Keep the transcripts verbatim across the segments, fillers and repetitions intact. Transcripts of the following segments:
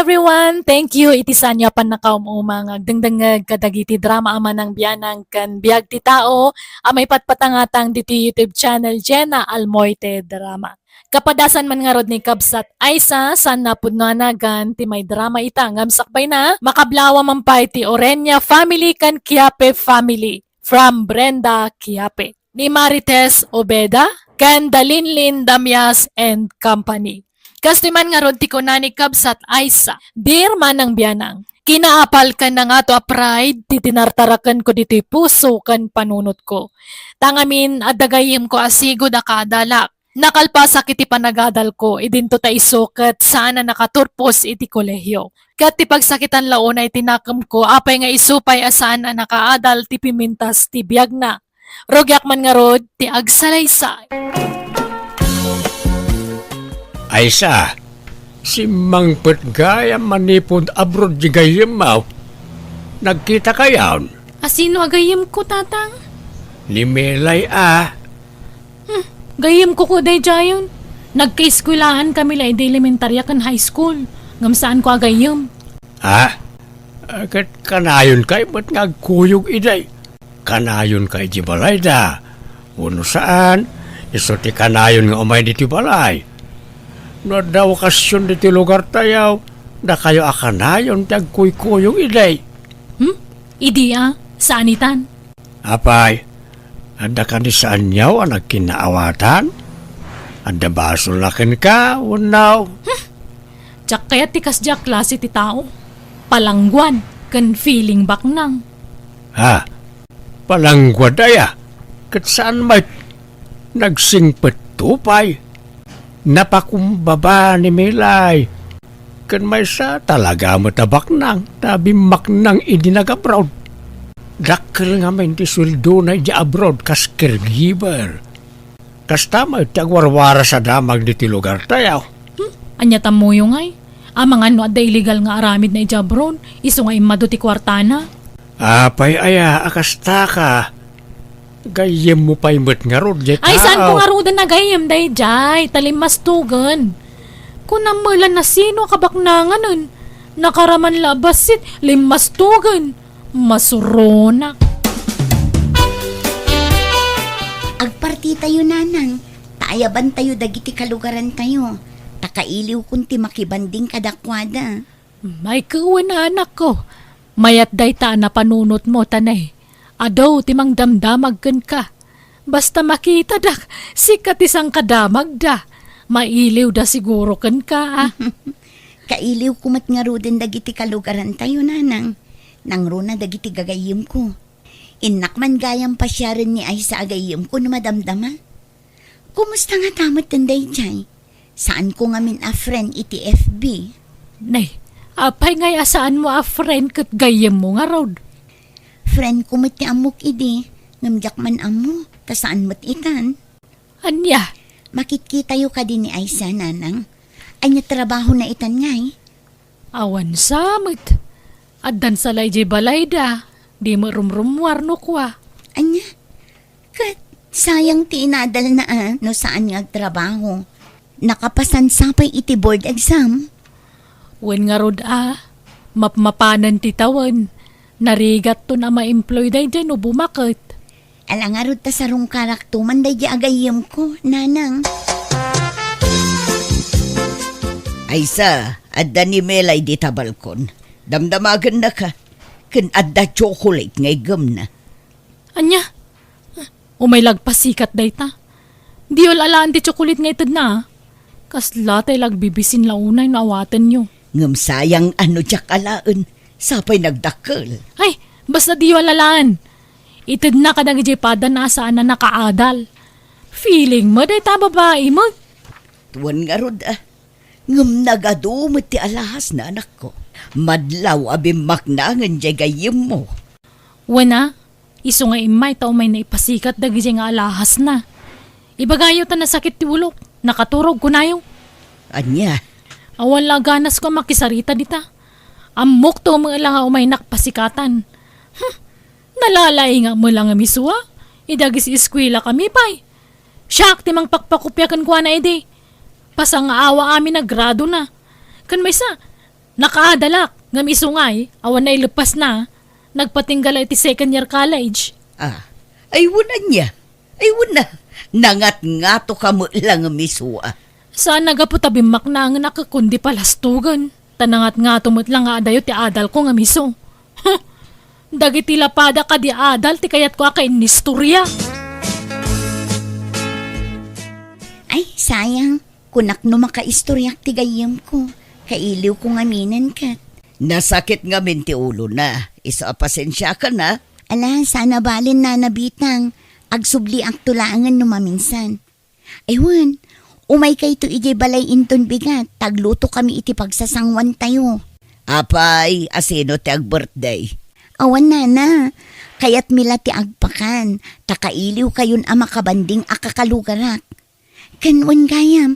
Everyone, thank you iti saanyo a pannakaum-uma nga agdengdengngeg kadagiti drama a manang bianang ken biag ti tao a maipatpatangatang ditoy YouTube channel Jenna Almoite Drama. Kapadasan man ngarud ni Kabsat Aisa, saan a pudno a nagan ti maidrama ita ngem sakbayna, makablawa man pay ti Orenia family ken Quiape family from Brenda Quiape, ni Marites Obeda, ken Dalinlin Damias and Company. Kastoy man ngarud ti kuna ni Kabsat Aisa, Dear Manang Bianang, kinaapal ken nangato a pride ti tinartarakenko ditoy puso ken panunotko. Ta ngamin, adda gayyemko a sigud a kaadalak. Nakalpasak iti panagadalko, idinto ta isu ket saan a nakaturpos iti kolehio. Ket ti pagsakitan la unay ti nakemko, apay nga isu pay a saan a nakaadal ti pimintas ti biagna. Rugiak man ngarud ti agsalaysay. Aisa, simmangpet gayam manipud abroad di gayyemmo. Nagkitakayon? A sino a gayyemko, Tatang? Ni Melay a. Hmm, gayyemko ko daydiayen. Nagkaeskuelahan kami la idi elementaria ken high school. Ngem saanko a gayyem. Ha? Ah, ket kanayonkayo met nga agkuyog idi. Kanayonkayo iti balayda. Wenno saan, isu ti kanayon nga umay ditoy balay. No adda okasion ditoy lugartayo, dakayo a kanayon ti agkuykuyog idi. Hmm? Idi a, saan itan? Apay, adda kadi saanyo a nagkinnaawatan? Adda basolna kenka, wenno? Hmm. Diak kayat ti kasdiay a klase ti tao. Palangguan ken feeling baknang. Ha? Palangguad aya? Ket saan met? Nagsingpetto pay. Napakumbaba ni Milay. Ken maysa, talaga met a baknang, ta bimmaknang idi nag-abroad. Dakkel ngamin ti sueldona idiay abroad kas caregiver. Kasta met ti agwarwaras a damag ditoy lugartayo. Hmm? Ania tammoyo ngay? Amangan no adda illegal nga aramidna idiay abroad, isu nga immadu ti kuartana. Apay aya a kastaka? Gayyemmo pay met ngarud, diay tao. Ay, saanko ngaruden a gayyem daydiay, ta limmastogen. Kunam met la no sino a kabaknanganen. Nakaraman la a bassit, limmastogen. Masuronak. Agpartitayo, Nanang. Ta ayabantayo dagiti kalugarantayo. Ta kailiwkon ti makibanding kadakuada. Ay, wen, anakko. Mayat dayta a napanunotmo, ta nay, adu ti mangdamdamag kenka. Basta makitadak, sika ti sangkadamagda. Mailiwda siguro kenka, a. Kailiwko met ngaruden dagiti kalugarantayo, Nanang. Nangruna dagiti gagayyemko. Innak man gayam pasiaren ni Aisa a gayyemko no madamdama. Kumusta ngata met daydiay? Saanko ngamin a friend iti F B. Nay, apay ngay a saanmo a friend ket gayyemmo ngarud? Friendko met ti ammok idi, ngem diak man ammo, ta saan met itan. Ania? Makitkitayo kadi ni Aisa, Nanang? Ania trabahona itan ngay? Awan sa met. Addan sa la idiay balayda, di met rumrummuar no kua. Ania? Ket sayang ti inadalna a no saan nga agtrabaho. Nakapasan sa pay iti board exam? Wen ngarud a, mapmapanen ti tawen. Narigatton a ma-employ daydiay no bumaket. Ala ngarud ta sarungkarakto man daydiay a gayyemko, Nanang. Aysa, adda ni Melay dita balkon. Damdamagennaka. Ken adda chocolate nga iggemna. Ania? Umay la agpasikat dayta. Diyo alaen ti chocolate nga itedna, a. Kasla tay la agbibisin la unay no awatenyo. Ngem sayang a no diak alaen, sapay nagdakkel. Ay, basta diyo alaen. Itedna kadagiti padana a saan a nakaadal. Feeling mo dayta babai met. Tuan ngarud, a. Ngem nagadu met ti alahasna, anakko. Madlaw a bimmaknangen diay gayyemmo. Wen a, isu nga immay ta umayna ipasikat dagidiay nga alahasna. Ibagayo ta nasakit ti ulok, nakaturog kunayo. Ania? Awan la ganasko a makisarita dita. Ammokto met la nga umaynak pasikatan. Hmm, nalalaingak met la nga misua. Idagis eskuela kami pay. Siak ti mangpakpakopia kenkuana idi. Pasangaawa amin a gradona. Ken maysa, Nakaadalak, ngem isu ngay, awan naileppasna. Nagpatingga la iti second year college. Ah, ay wen ania? Ay wen na, nangatngatoka met la ngem isu a. Saan a gapu ta bimmaknaengen a kundi palastogen. Ta nangatngato met la nga adayo ti adalko ngem isu. Huh! Dagiti lapada kadi adal ti kayatko a kainnistoria. Ay, sayang. Kunak no makaistoriak ti gayyemko. Kailiwko ngaminen ket. Nasakit ngamin ti ulona. Isu a pasensiakan, a. Ala, saan a bale, Nana Bitang. Agsubliakto laengen no maminsan. Ay wen, umaykayto idiay balay inton bigat, ta aglutokami iti pagsasanguantayo. Apay, asino ti ag-birthday? Awan, Nana. Kayatmi la ti agpakan, ta kailiwkayon a makabanding a kakalugarak. Ken wen gayam,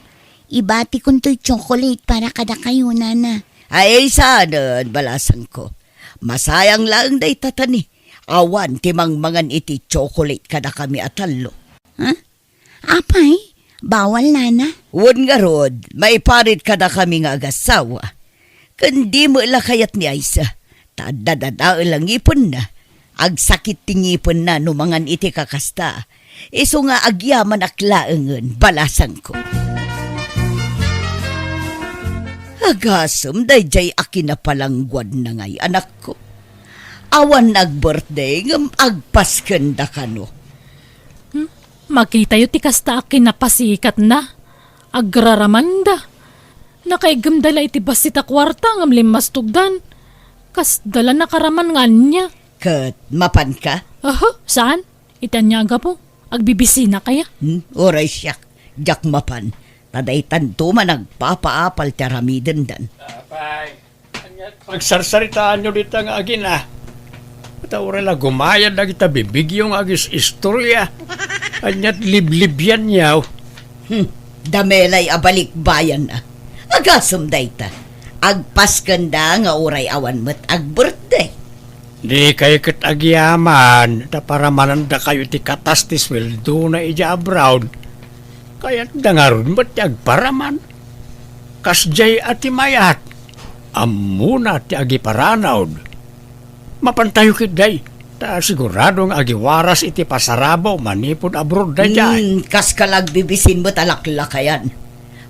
ibatikon toy chocolate para kadakayo, Nana. Ay, saanen, balasangko. Masayang laeng dayta ta ni, awan ti mangmangan iti chocolate kadakami a tallo. Ha? Apay, bawal, Nana? Wen ngarud, maiparit kadakami nga agassawa. Ken di met la kayat ni Aisa, ta adda dadael a ngipenna. Agsakit ti ngipenna no mangan iti kakasta. Isu nga agyamanak laengen, balasangko. Agasem daydiay a kinapalangguadna ngay, anakko. Awan ag-birthday ngem agpaskenda kano. Hmm? Makitayo ti kasta a kinapasikatna. Agraramanda. Nakaiggemda la iti bassit a kuarta ngem limmastogdan. Kasda la nakaraman nga ania. Ket mapanka? Aha, saan? Iti ania a gapu? Agbibisinak aya? Hmm, uray siak. Diak mapan. Ta daytanto man agpapaapal ti aramidendan. Apay. Ania ti pagsarsaritaanyo dita nga agina? Ta uray la gumayad dagita bibigyo nga agis-istorya. Ania ti liblibianyo? Hmm, damelay a balikbayan a. Agasem dayta. Agpaskenda nga uray awan met ag-birthday. Dikay ket agyaman ta paramanandakayo ti katas ti sueldona idiay abroad. Kayatda ngarud met ti agparaman. Kasdiay a ti mayat, ammona ti agiparanod. Mapantayo ketdi, ta sigurado nga agiwaras iti pasarabo manipud abroad daydiay. Hmm, kaska la agbibisin met a laklakayan.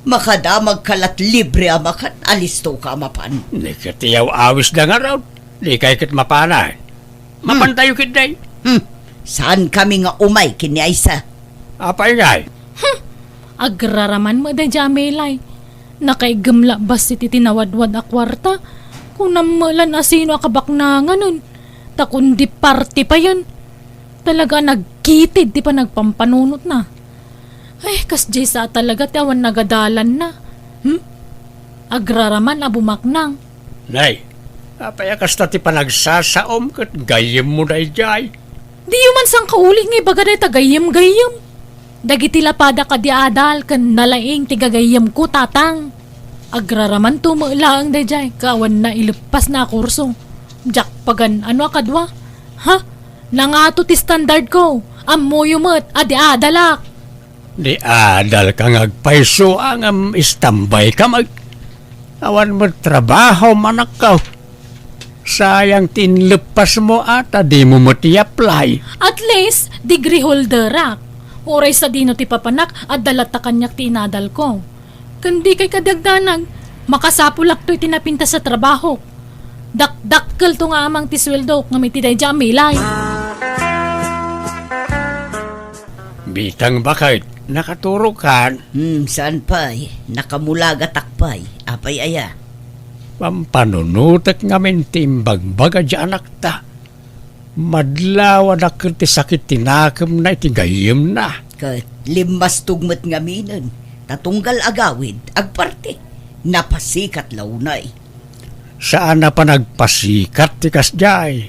Makadamagka la't libre a makan, alistoka a mapan. Ni ket ti aw-awisda ngarud, dikay ket mapanan. Hmm. Mapantayo ketdi. Hmm, saankami nga umay ken ni Aisa. Apay ngay? Hmm, agraraman met daydiay a melay. Nakaiggem la bassit iti nawadwad a kuarta. Kunam met la no asino a kabaknanganen. Ta kundi parti payen. Talaga a nagkitid ti panagpampanunotna. Ay, kasdiay sa talaga ti awan nagadalanna. Hmm? Agraraman a bumaknang. Nay, apay a kasta ti panagsasaom ket gayyemmo daydiay? Diyo man sangkauli nga ibaga dayta gayyem-gayyem. Dagiti lapada kadi adal ken nalaing ti gagayyemko, tatang. Agraramanto met laeng daydiay, ket awan naileppasna a kurso. Diak pagan-ano a kadua. Ha? Nangato ti standardko. Ammoyo met a di adalak. Di adalka nga agpayso a ngem istambayka met. Awan met trabahom, anakko. Sayang ti inleppasmo a ta dimo met i-apply. At least, degree holderak. Uray sadino ti papanak, adda latta kaniak ti inadalko. Ken dikay kadi agdanag, makasapulakto iti napintas a trabahok. Dakdakkelto nga amang ti sueldok ngem iti daydiay a milay. Bitang baket, nakaturokan? Hmm, saan pay? Nakamulagatak pay. Apay aya? Pampanunotek ngamin ti imbagbaga diay anakta. Madlaw a dakkel ti sakit ti nakemna iti gayyemna. Ket limmastog met ngaminen, ta tunggal agawid, agparti. Napasikat la unay. Saan a panagpasikat ti kasdiay.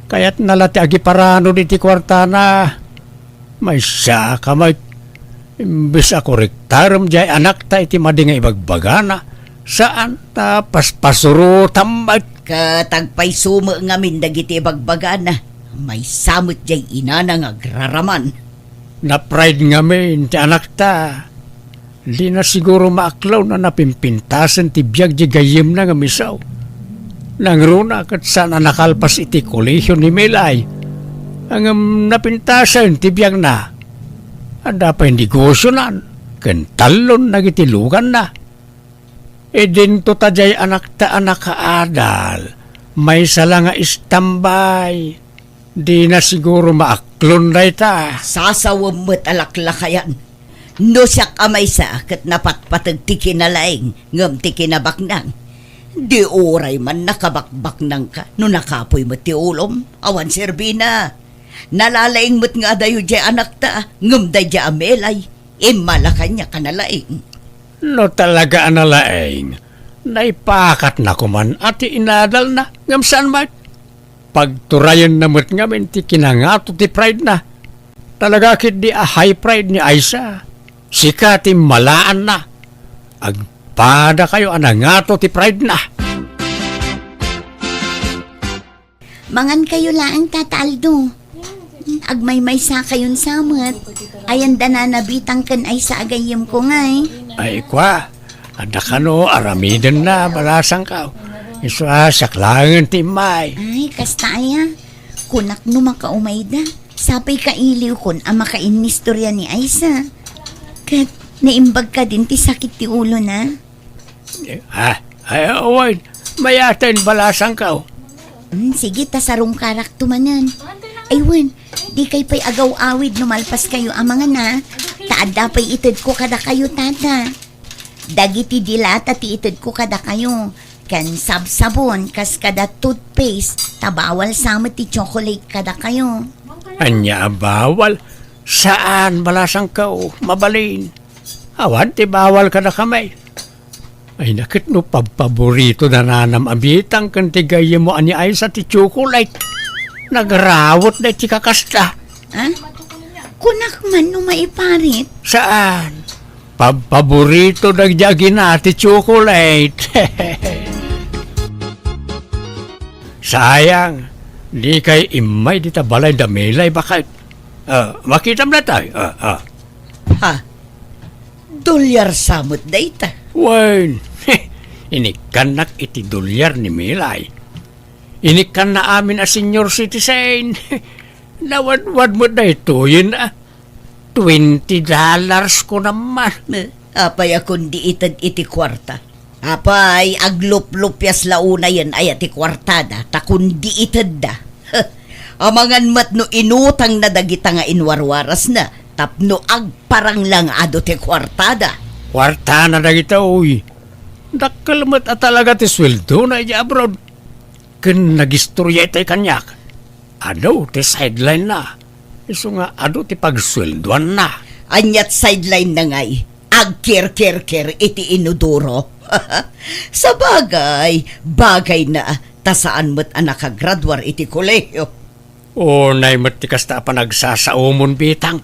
Kayatna la ti agiparanod iti kuartana. Maysa ka met. Imbes a korektarem diay anakta iti madi nga ibagbagana, saan ta paspasurotam met. Ket agpayso met ngamin dagiti ibagbagana. Maysa met diay inana nga agraraman. Napride ngamin ti anakta. Dina siguro maaklon a napimpintasen ti biag di gayyemna ngem isu. Nangruna ket saan a nakalpas iti kolehio ni Melay. Ngem napintasen ti biagna. Adda pay negosionan ken tallon dagiti luganna. Idinto ta diay anakta a nakaadal, maysa la nga istambay. Dina siguro maaklon dayta. Sasawem met a laklakayan. No siak a maysa ket napatpateg ti kinalaing ngem ti kinabaknang, di uray man nakabakbaknangka no nakapuy met ti ulom, awan serbina. Nalalaing met nga adayo diay anakta, ngem daydiay a Melay, immala kaniak a nalaing. No talaga a nalaing, naipakatna koman a ti inadalna, ngem saan met. Pagturayenna met ngamin ti kinangato ti pride-na. Talaga ketdi a high pride ni Aisa. Sika ti malaanna. Agpadakayo a nangato ti pride-na. Mangankayo laeng, Tata Aldo. Agmaymaysakayon sa met. Ayan da Nana Bitang ken Aisa a gayyemko ngay. Ay, kua, adda kano aramidenna, balasangko. Isu a siak laengen ti immay. Ay, kasta aya. Kunak no makaumayda. Sapay kailiwkon a makainnistoria ni Aisa. Ket naimbag kadin ti sakit ti ulona. Eh, ah, ay, awan. Mayaten, balasangko. Hmm, sige, ta sarungkarakto manen. Ay, wen, dikay pay agaw-awid no malpaskayo a mangana. Ta adda pay itedko kadakayo, Tata. Dagiti dilata ti itedko kadakayo, ken sabsabon kas kada toothpaste, ta bawal sa met ti chocolate kadakayo. Ania a bawal? Saan, balasangko, mabalin. Awan ti bawal kadakami. Ay, naket no pabpaborito da Nanam a Bitang ken ti gayyemmo a ni Aisa ti chocolate. Nagrawot da iti kakasta. Ah? Kunak man no maiparit? Saan? Pabpaborito dagiti agina ti chocolate. Sayang, dikay immay dita balay da Melay, baket. Ah, makitam daytoy. Ah, ah. Ha? Dolyar sa met dayta? Wen, inikkannak iti dolyar ni Melay. Inikkanna amin a senior citizen. Nawadwad met daytoyen, ah. Twenty dollars ko naman. Eh, apay a kundi ited iti kuarta? Apay, agluplupias la unayen aya ti kuartada, ta kundi itedda. Amangan met no inutangna dagita nga inwarwarasna, tapno agparang la nga adu ti kuartada. Kuartana dagita, uy. Dakkel met a talaga ti sueldona idiay abroad. Ken nagistoria itay kaniak. Adu ti sideline-na. Isu nga adu ti pagsueldoanna. Aniat sideline-na ngay? Agkirkirkir iti inodoro. Sabagay, bagayna, ta saan met a nakagraduar iti kolehio. Unay met ti kasta a panagsasaomon, Bitang.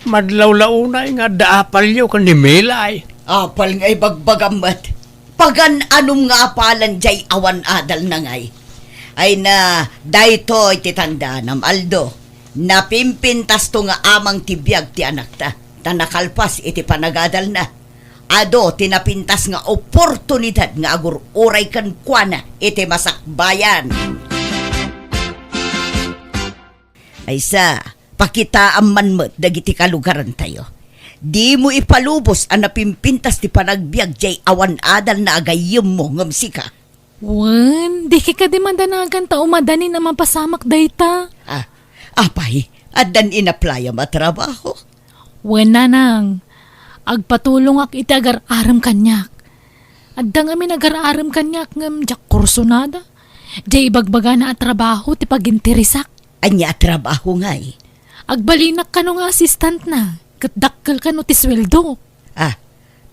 Madlawlaw unay nga adda apalyo ken ni Melay. Apal nga ibagbagam met. Pagan-anom nga apalan diay awan adalna ngay. Ay na, daytoy ti tandaanam, Aldo. Napimpintasto nga amang ti biag ti anakta, ta nakalpas iti panagadalna. Adu ti napintas nga oportunidad nga agur-uray kenkuana iti masakbayan. Aysa, pakitaam man met dagiti kalugarantayo. Dimo ipalubos a napimpintas ti panagbiag diay awan adalna a gayyemmo ngem sika. Wen, dika kadi madanagan ta umadanin a mapasamak dayta. Ah, apay, addan inaplayam a trabaho? Wen, nanang, agpatulongak iti agar-arem kaniak. Adda ngamin agar-arem kaniak ngem diak kursunada. Diay ibagbagana a trabaho ti paginteresak. Ania a trabaho ngay? Agbalinak kano nga assistant-na, ket dakkel kano ti sueldo. Ah,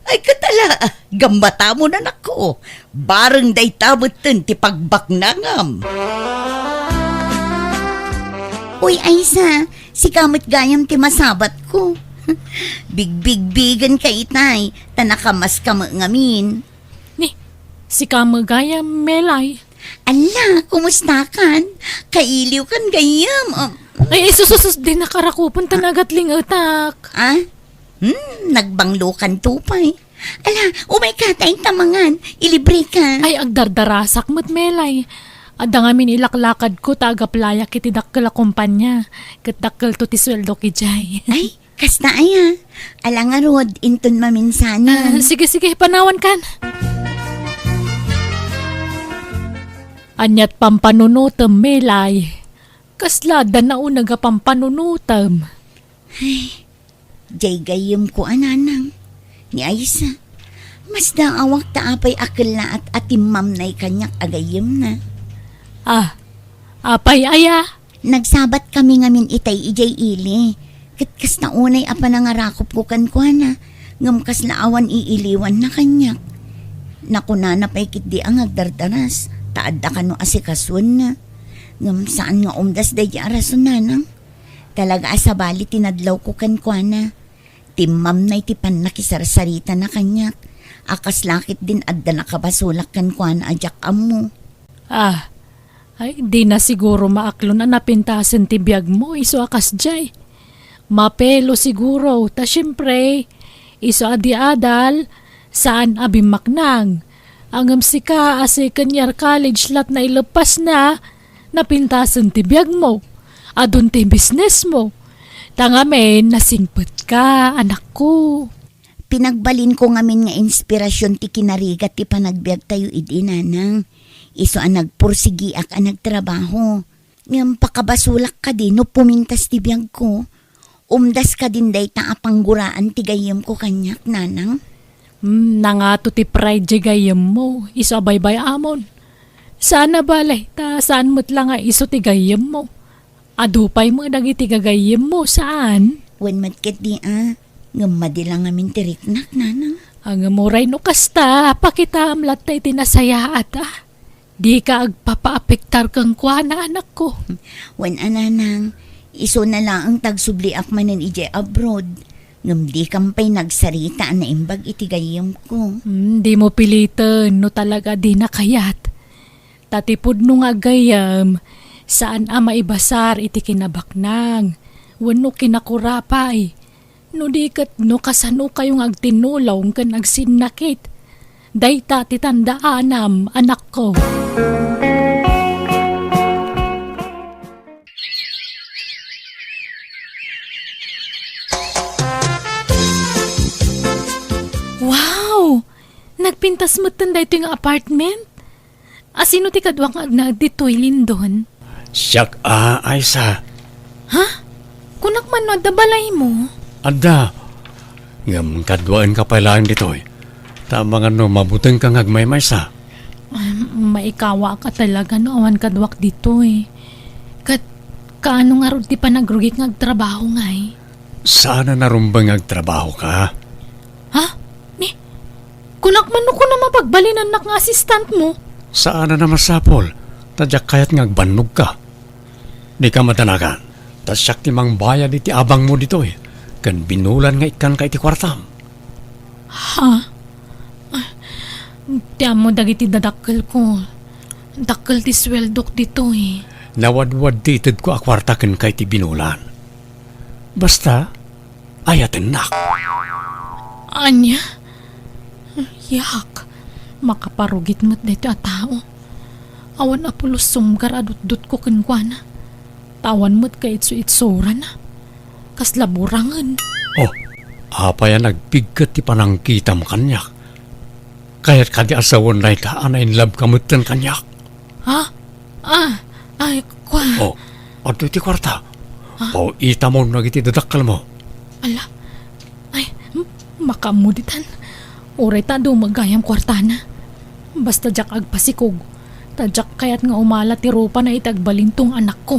ay ket ala, gammatamon, anakko. Bareng dayta metten ti pagbaknangam. Uy, Aysa, sika met gayam ti masabatko. Bigbigbigenka itay, ta nakamaska met ngamin. Ni, sika met gayam, Melay. Ala, kumustakan? Kailiwkan gayam. Um, Ay, isususus din nakarakupan ta nagatlingetak. Ah? Hmm, nagbanglokanto pay. Ala, umayka ta inta mangan. Ilibreka. Ay, agdardarasak met, Melay. Adda ngamin ilaklakadko ta agaplayak iti dakkel a kompania. Ket dakkelto ti sueldok idiay. Ay, kasta aya. Ala ngarud, inton maminsanan. Ah, sige, sige, panawankan. Aniat pampanunotem, Melay? Kasla adda nauneg a pampanunotem? Ay, diay gayyemko a nanang. Ni Aisa, masdaawak ta apay a kellaat a timmamnay kaniak a gayyemna. Ah, apay aya? Nagsabatkami ngamin itay idiay ili. Ket kasta unay a panangarakopko kenkuana, ngem kasla awan iiliwanna kaniak. Nakunana pay ketdi a ngagdardaras, ta adda kano asikasuenna. Ngem saan nga umdas daydi a rason, nanang. Talaga a sabali ti nadlawko kenkuana. Timmamnay ti pannakisarsaritana kaniak, a kasla ketdin adda nakabasolak kenkuana a diak ammo. Ah, ay, dina siguro maaklon a napintasen ti biagmo isu a kasdiay. Mapelo siguro, ta siempre, isu a di adal, saan a bimmaknang. Ngem sika a second year college lat naileppasna, napintasen ti biagmo, adun ti businessmo. Ta ngamin, nasingpetka, anakko. Pinagbalinko ngamin nga inspirasyon ti kinarigat ti panagbiagtayo idi, nanang. Isu a nagpursigiak a nagtrabaho. Ngem pakabasolak kadi no pumintas ti biagko? Umdas kadin dayta a pangguraan ti gayyemko kaniak, nanang? Hmm, nangato ti pride diay gayyemmo, isu a baybay-amon. Saan a bale, ta saan met la nga isu ti gayyemmo. Adu pay met dagiti gagayyemmo, saan? Wen met ketdi a, ngem madi la ngamin ti riknak, nanang. Ngem uray no kasta, pakitaem latta iti nasayaat, a. Dika agpapaapektar kenkuana, anakko. Wen a, nanang, isuna laeng ta agsubliak manen idiay abroad. Ngem dikam pay nagsarita a naimbag iti gayyemko. Hmm, dimo piliten no talaga dina kayat. Ta ti pudno nga aggayyem, saan a maibasar iti kinabaknang wenno kinakura pay. No di ket no kasanokayo nga agtinnulong ken agsinnakit. Dayta ti tandaanam, anakko. Wow! Nagpintas metten daytoy nga apartment? A, sino ti kaduak nga agnaed ditoy, Lindon? Siak a, Aisa. Ha? Kunak man no adda balaymo? Adda. Ngem kaduaenka pay laeng ditoy. Ta amangan no mabutengka nga agmaymaysa. Ay, maikawaak a talaga no awan kaduak ditoy. Ket kaano ngarud ti panagrugik nga agtrabaho ngay? Saan a narumbeng nga agtrabahoka. Ha? Ni, kunak man no kuna mapagbalinannak nga assistantmo? Saan a masapul, ta diak kayat nga agbannogka. Dika madanagan, ta siak ti mangbayad iti abangmo ditoy, ken binulan nga ikkanka iti kuartam. Ha? Ah, ti ammo dagiti dadakkelko. Dakkel ti sueldok ditoy. Nawadwad ti itedko a kuarta kenka iti binulan. Basta, ayatennak. Ania? Yak, makaparugit met daytoy a tao. Awan a pulos sumgar a dutdotko kenkuana. Ta awan met kaitsu-itsurana. Kasla burangen. Oh, apay a nagpigket ti panangkitam kaniak? Kayat kadi a sawen dayta a nainlabka metten kaniak? Ha? Ah, ay, kua. Oh, adtoy ti kuarta. Ha? Paw-itamon dagiti dadakkelmo. Ala. Ay, m-, makaammo ditan. Uray ta dumagayam kuartana. Basta diak agpasikog. Ta diak kayat nga umala ti rupana iti agbalinto nga anakko.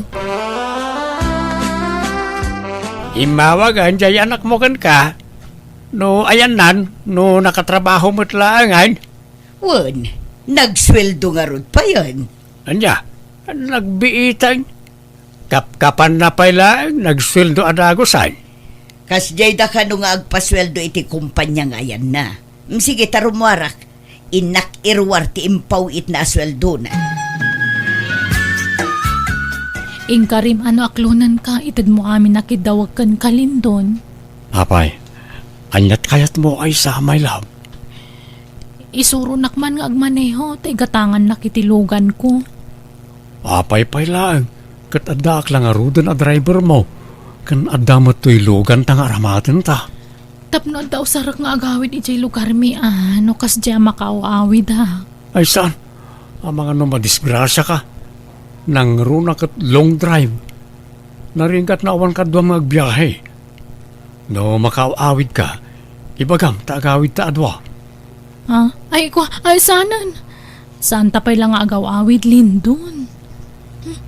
Immawagen diay anakmo kenka. No ayannan, no nakatrabaho met laengen. Wen, nagsueldo ngarud payen. Ania, nagbiitan. Kapkapanna pay laeng, nagsueldo a dagusan. Kasdiay da kano nga agpasueldo iti kumpania nga ayanna. Mm, sige, ta rummuarak. Innak iruar ti impaw-itna a sueldona. Inkarim a no aklonenka, itedmo amin a kiddawag kenka, Lindon. Apay, Aniat kayatmo, Aisa, my love? Isuronak man nga agmaneho, ta igatangannak iti luganko. Apay pay laeng, ket addaak la ngaruden a driver mo, ken adda met toy luganta nga aramatenta. Tapno adda usarek nga agawid idiay lugarmi, a, no kasdiay a makaaw-awid, a. Ay, saan? Amangan no madisgrasiaka. Nangruna ket long drive. Naringgat no awan kaduam nga agbiahe. No makaaw-awidka, ibagam ta agawidta a dua. Ah, ay, kwa, ay, saanen? Saanta pay la nga agaw-awid, Lindon? Hmm,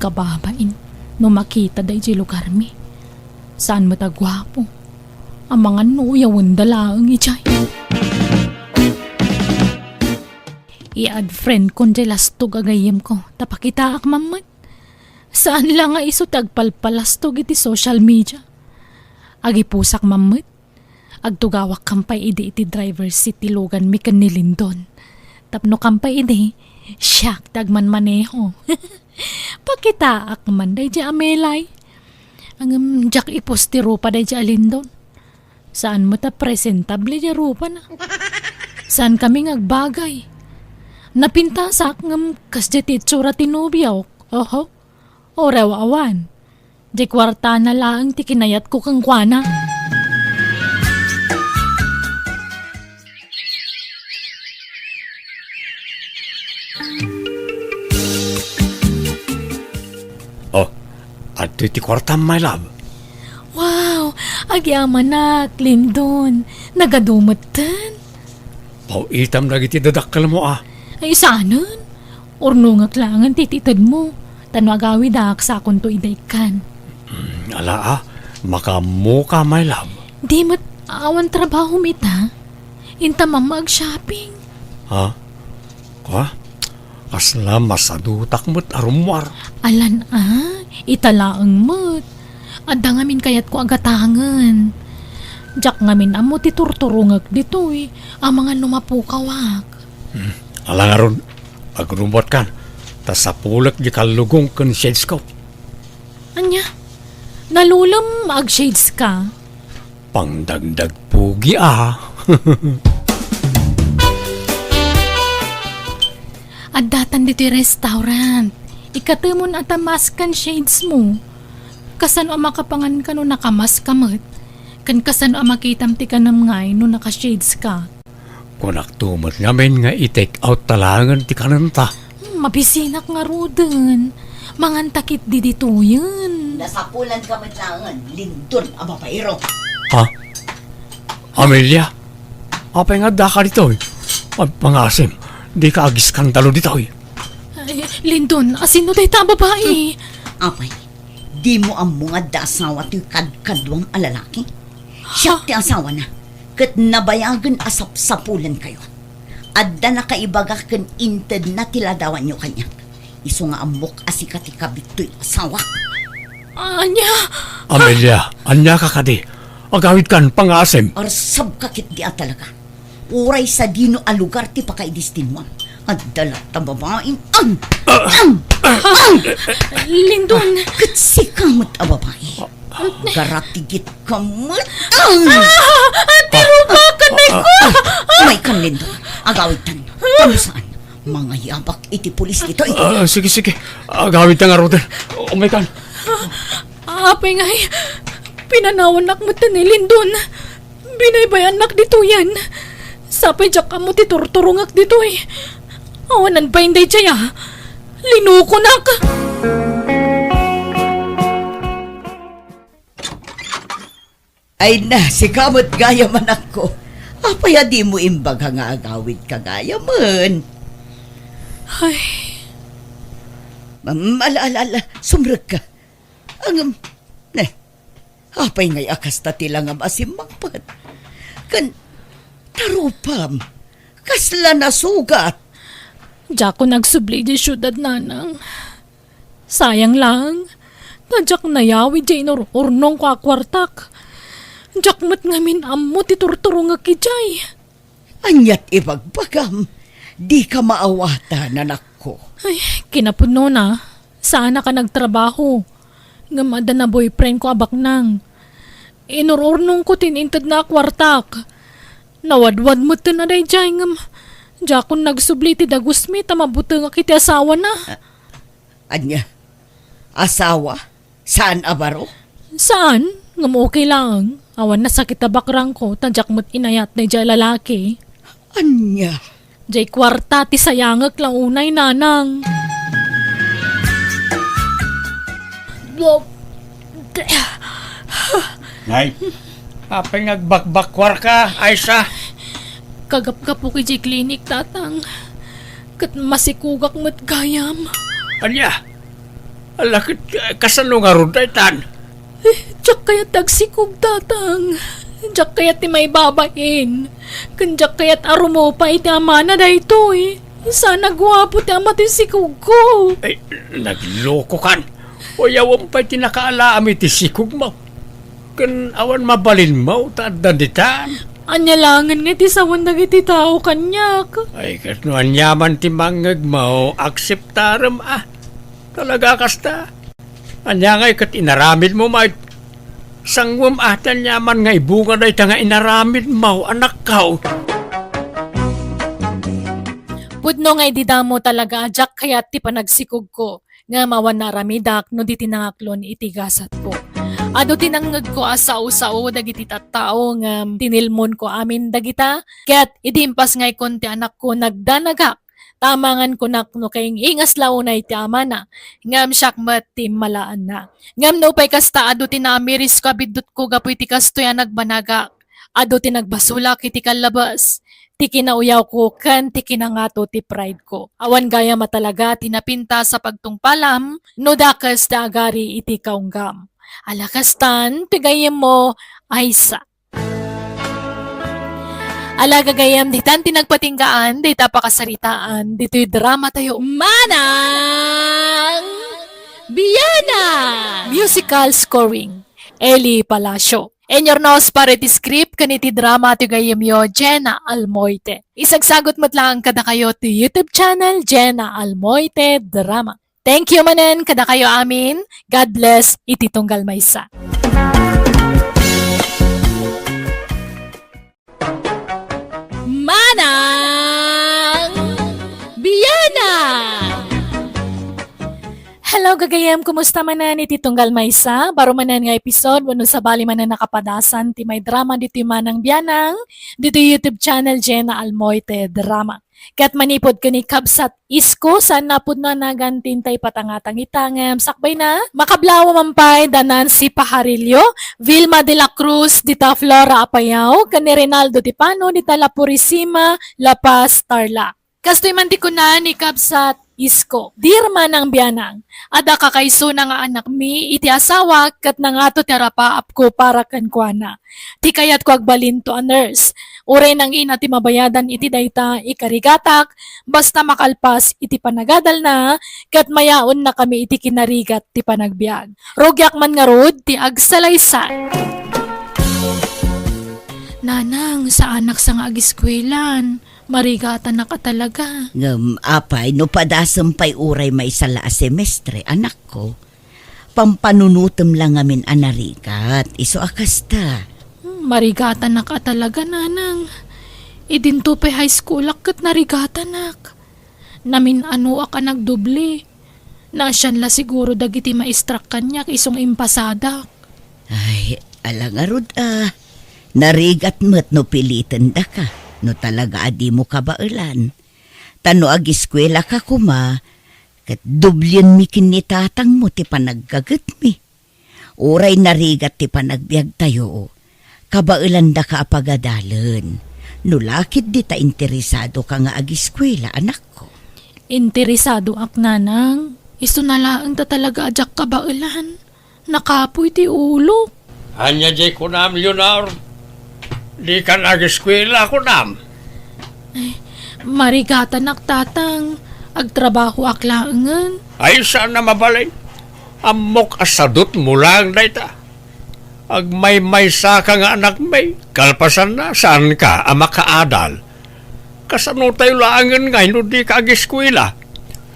kababain, no makita daydiay lugarmi. Saan met a guapo. Amangan no uyawenda laeng idiay. I-add friend kon diay lastog a gayyemko, ta pakitaak man met. Saan la nga isu ti agpalpalastog iti social media. Agipusak man met. Agtugawak kampay idi iti driver seat ti luganmi ken ni Lindon. Tapno kampay idi, siak ti agmanmaneho. Pakitaak man daydiay a melay. Ngem diak ipost ti rupa daydiay a Lindon. Saan met a presentable diay rupana. Saan kami nga agbagay. Napintasak ngem kasdiay ti itsura ti nobiok. Oho. Uray awan. Diay kuartana laeng ti kinayatko kenkuana. Oh, adtoy ti kuartam, my love. Wow! Agyamanak, Lindon. Nagadu metten. Paw-itam dagiti dadakkelmo, a. Ay, saanen? Urnongek laengen ti itedmo. Ta no agawidak, sakonto ida ikkan. Mm, ala, a. Makaammoka, my love. Di met awan trabahom ita. Inta mamma ag-shopping. Ha? Kua? Kasla masadutak met a rummuar. Alan a, ita laeng met. Adda ngamin kayatko a gatangen. Diak ngamin ammo ti turturongek ditoy, amangan no mapukawak. Hmm. Ala ngarud, agrumbuatkan, ta sapulek di kallugong ken shades ko. Ania? Nalulem ag-shades ka? Pangdagdag pugi, a. Addatan ditoy restaurant. Ikatemon a ta mask ken shades mo. Kasano a makapangan ka no nakamask ka met? Ken kasano a makitam ti kanem ngay no naka-shades ka? Kunakto met ngamin nga i-take out ta laengen ti kanenta. Hmm, mabisinak ngaruden. Manganta ketdi ditoyen. Nasapulan ka met laengen, Lindon a babaero. Ha? Amelia? Apay nga addaka ditoy? Agpangaasim, dika agiskandalo ditoy. Ay, Lindon, asino dayta a babai? Apay, dimo ammo nga adda asawa toy kadkaduam a lalaki? Siak ti asawana, ket nabayagen a sapsapulenkayo. Adda nakaibaga ken intedna ti ladawanyo kaniak. Isu nga ammok a sika ti kabit toy asawak. Ania? Amelia, ania ka kadi? Agawidkan, pangaasim. Arsabka ketdi a talaga. Uray sadino a lugar ti pakaidestinmuam. Adda latta babaim. Am! Am! Am! Lindon! Ket sika met a babai. Garatigitka met. Am! Ah! Ti rupa, kanay ko! Umaykan, Lindon. Agawidtan. Kano saan? Mangayabak iti pulis ditoy. Ah, sige, sige. Agawidta ngaruden. Umaykan. Apay ngay, pinanawannak met ni Lindon. Binaybay-annak ditoyen. Sapay diak ammo ti turturongek ditoy. Awanan pay daydiay a. Linukonak. Ay na, sika met gayam, anakko. Apay a dimo imbaga nga agawidka gayamen? Ay. Am, ala, ala, ala, sumrekka. Ngem, ne, apay ngay a kasta ti langam a simmangpet? Ken, ta rupam, kasla nasugat. Diakon agsubli idiay siudad, nanang. Sayang lang, ta diak nayawid diay inur-urnongko a kuartak. Diak met ngamin ammo ti turturongek idiay. Aniat ibagbagam? Dika maawatan, anakko. Ay, kinapudnona, saanak a nagtrabaho. Ngem adda na boyfriendko a baknang. Inur-urnongko ti intedna a kuartak. Nawadwad metten a daydiay ngem diakon nagsubli iti dagusmi ta mabutengak iti asawana. Ania? Asawa? Saan a baro? Saan? Ngem okay laeng. Awan nasakit a bakrangko ta diak met inayat daydiay a lalaki. Ania? Diay kuarta ti sayangek la unay, nanang. Nay, apay nga agbakbakkuarka, Aisa? Kagapgapok idiay klinik, tatang. Ket masikugak met gayam. Ania? Ala ket, eh, kasano ngarud daytan? Eh, diak kayat ti agsikog, tatang. Diak kayat ti maibabain. Ken diak kayat a rumupay ti amana daytoy. Saan a guapo ti ama ti sikogko. Ay, naglokokan. Uyawem pay ti nakaalaam iti sikogmo. Ken awan mabalinmo ta adda ditan. Ania laengen nga iti sawen dagiti tao kaniak? Ay, ket no aniaman ti mangngegmo, akseptarem a. Talaga kasta? Ania ngay ket inaramidmo met? Sanguem a ti aniaman nga ibunga dayta nga inaramidmo, anakko. Pudno nga idi damo talaga a diak kayat ti panagsikogko, ngem awan naaramidak no di ti nangaklon iti gasatko. Adu ti nangngegko a sao-sao dagiti tattao ngem tinilmonko amin dagita, ket idi impas nga ikon ti anakko, nagdanagak. Tamangan kunak no kaing-ingas la unay ti amana, ngem siak met ti immalaanna. Ngem nupay kasta, adu ti naamirisko a biddutko gapu iti kastoy a nagbanagak. Adu ti nagbasolak iti kallabes, ti kinauyawko ken ti kinangato ti prideko. Awan gayam a talaga ti napintas a pagtungpalam no dakes ti agari iti kaunggam. Ala kastan ti gayyemmo, Aisa. Ala gagayyem, ditan ti nagpatinggaan dayta a pakasaritaan ditoy dramatayo, Manang Bianang! Musical scoring, Eli Palacio. Inyo runa uspar iti script ken iti drama ti gayyemyo, Jenna Almoite. Isagsagut met laeng kadakayo ti YouTube channel, Jenna Almoite Drama. Thank you manen kadakayo amin. God bless iti tunggal maysa. Manang Bianang! Hello, gagayyem, kumusta manen iti tunggal maysa? Baro manen nga episode wenno sabali manen a kapadasan ti may drama ditoy Manang Bianang, ditoy YouTube channel Jenna Almoite Drama. Ket manipud ken ni Kabsat Isko, saan a pudno a nagan ti intay patangatang ita, ngem sakbayna, makablawa man pay da Nancy Pajarillo, Vilma de la Cruz, dita Flora Apayao, ken ni Rinaldo Tipano, dita La Purisima, La Paz, Tarlac. Kastoy man ti kuna ni Kabsat Isko, Dear Manang Bianang, adda kakaysona nga anakmi iti asawak ket nangato ti arapaapko para kenkuana. Ti kayatko, agbalinto a nurse. Uray nangina ti mabayadan iti dayta ikarigatak, basta makalpas iti panagadalna, ket mayaonnakami iti kinarigat ti panagbiag. Rugiak man ngarud ti agsalaysay. Nanang, saanak sa nga agiskuelan. Marigatanak a talaga. Ngem apay no padasem pay uray maysa la a semestre, anakko? Pampanunotem la ngamin a narigat, isu a kasta. Hmm, marigatanak a talaga, nanang. Idinto pay high schoolak ket narigatanak. Namin-anoak a nagdubli. Naasian la siguro dagiti maestrak kaniak isu nga impasadak. Ay, ala ngarud a. Narigat met no pilitendaka, no talaga a dimo kabaelan. Ta no agiskuelaka koma, ket dublienmi ken ni tatangmo ti panaggagetmi. Uray narigat ti panagbiagtayo, kabaelandaka a pagadalen. No la ketdi ta interesadoka nga agiskuela, anakko. Interesadoak, nanang. Isuna laeng ta talaga a diak kabaelan. Nakapuy ti ulok. Ania diay kunam, Leonor? Dikan agiskuela, kunam? Ay, marigatanak, tatang. Agtrabahoak laengen. Ay, saan a mabalin. Ammok a sadutmo laeng dayta. Agmaymaysaka nga anakmi, kalpasanna, saanka a makaadal. Kasano tayo laengen ngay no dika agiskuela?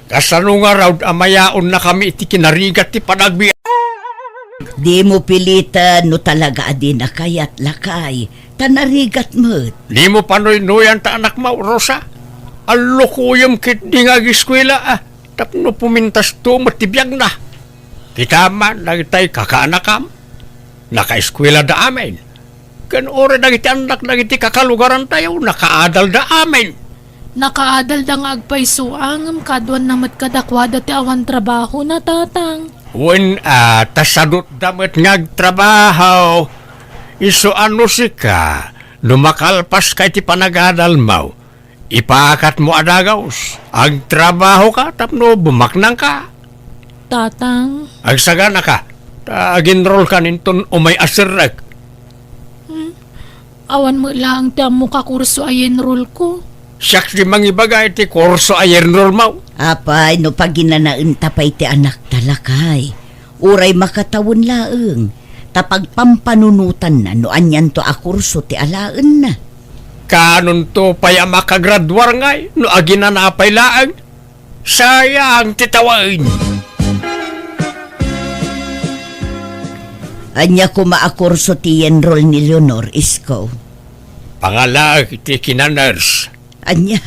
Kasano ngarud a mayaonnakami iti kinarigat ti panagbiag? Dimo piliten no talaga a dina kayat, lakay, ta narigat met. Dimo panuynuyan ta anakmo, Rosa. Allukoyem ketdi nga ageskuela, a, tapno pumintasto met ti biagna. Kitam man dagitay kakaanakam, nakaeskuelada amin. Ken uray dagiti annak dagiti kakalugarantayo, nakaadalda amin. Nakaadalda nga agpayso, ngem kaduanna met kadakuada ti awan trabahona, Tatang. Wen a, ta sadutda met nga agtrabaho. Isu a no sika, no makalpaska iti panagadalmo, ipakatmo a dagus, agtrabahoka tapno bumaknangka. Tatang. Agsaganaka, ta aginrolkan inton umay a serrek. Hmm? Awan met laeng ti ammok a kurso a yenrolko. Siak ti mangibaga iti kurso a yenrolmo. Apay, no paginanaenta pay ti anakta, lakay, uray makatawen laeng, ta pagpampanunotanna no anianto a kurso ti alaenna. Kaanonto pay a makagraduar ngay no aginana pay laeng? Sayang ti tawen. Ania koma a kurso ti yenrol ni Leonor, isko? Pangalaek iti kinanurse. Ania?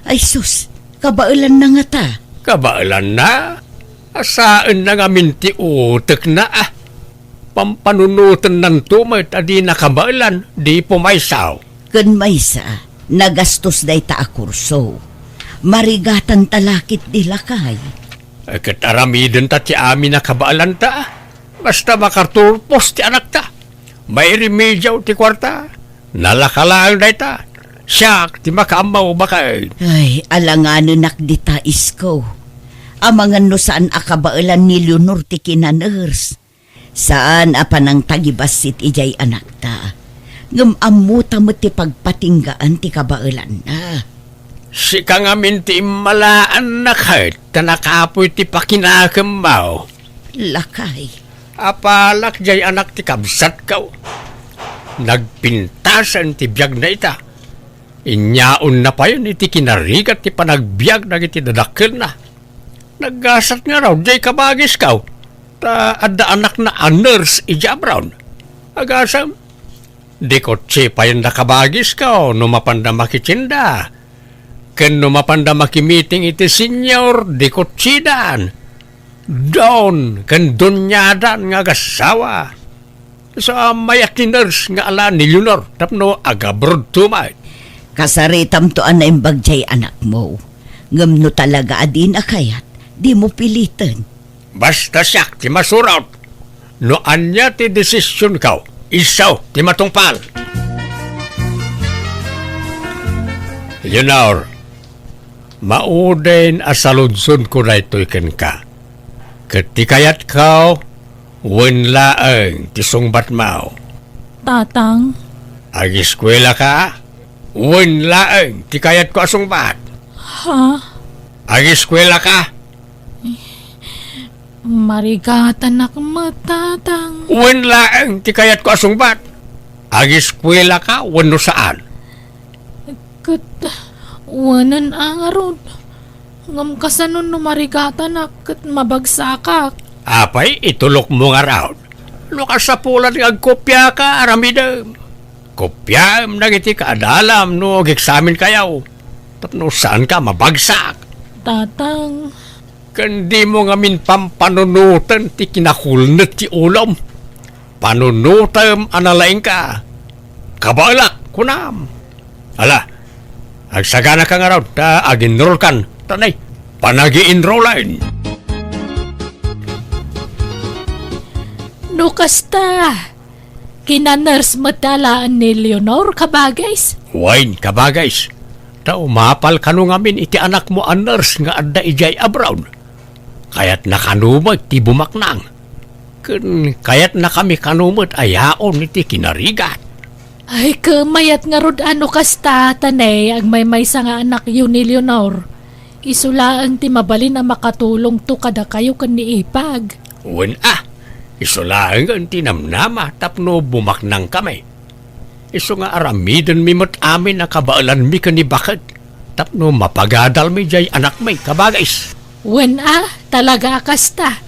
Ay sus, kabaelanna ngata. Kabaelanna? Asaenna ngamin ti utekna, a. Pampanunotennanto met a dina kabaelan, di pumaysa. Ken maysa, nagastos dayta a kurso. Marigatanta la ketdi, lakay. Ay, ket aramidenta ti amin a kabaelanta. Basta makaturpos ti anakta. Mairimediaw ti kuarta. Nalaka laeng dayta. Siak ti makaammo baket. Ay, alanganenak dita, isko. Amangan no saan a kabaelan ni Leonor ti kinanurse. Saan a panangtagibassit idiay anakta. Ngem ammota met ti pagpatinggaan ti kabaelanna. Sika ngamin ti immalaanna ket ta nakapuy ti pakinakemmo. Lakay. Apalak diay anak ti kabsatko. Nagpintasen ti biagna ita. Inyaonna payen iti kinarigat ti panagbiag dagiti dadakkelna. Naggasat ngarud diay kabagisko, ta adda anakna a nurse idiay abroad. Agasem, di kotse payen da kabagisko no mapanda makitinda. Ken no mapanda makimiting iti senior, di kotsidan. Don ken doniadan nga agassawa. Sa mayat ti nurse nga ala ni Leonor tapno agabroad to met. Kasaritamto a naimbag diay anakmo. Ngem no talaga a dina kayat, dimo piliten. Basta siak ti masurot. No ania ti desisionko, isu ti matungpal. Leonor, mauden a saludsodko daytoy kenka. Ket ti kayatko, wen laeng ti sungbatmo. Tatang. Ageskuelaka, wen laeng ti kayatko a sungbat. Ha? Ageskuelaka. Marigatanak met, Tatang. Wen laeng ti kayatko a sungbat. Ageskuelaka wenno saan? Ket wenen a ngarud. Ngem kasano no marigatanak ket mabagsakak? Apay, itulokmo ngarud. No kasapulan nga agkopiaka, aramidem. Kopiaem dagiti kaadalam no ageksaminkayo. Tapno saanka mabagsak. Tatang. Ken dimo ngamin pampanunoten ti kinakulnet ti ulom. Panunotem a nalaingka. Kabaelak, kunam. Ala, agsaganaka ngarud ta aginrolkan, ta nay, panagi-enrollen. No kasta, kinanurse met alaen ni Leonor, kabagis? Wen, kabagis. Ta umapal kano ngamin iti anakmo a nurse nga adda idiay abroad. Kayatna kano met ti bumaknang. Ken kayatnakami kano met a yaon iti kinarigat. Ay, ket mayat ngarud a no kasta, ta nay, agmaymaysa nga anakyo ni Leonor. Isu laeng ti mabalin a makatulongto kadakayo ken ni Ipag. Wen a, isu laengen ti namnama tapno bumaknangkami. Isu nga aramidenmi met amin a kabaelanmi ken ni baket tapno mapagadalmi diay anakmi, kabagis. Wen a, talaga a kasta.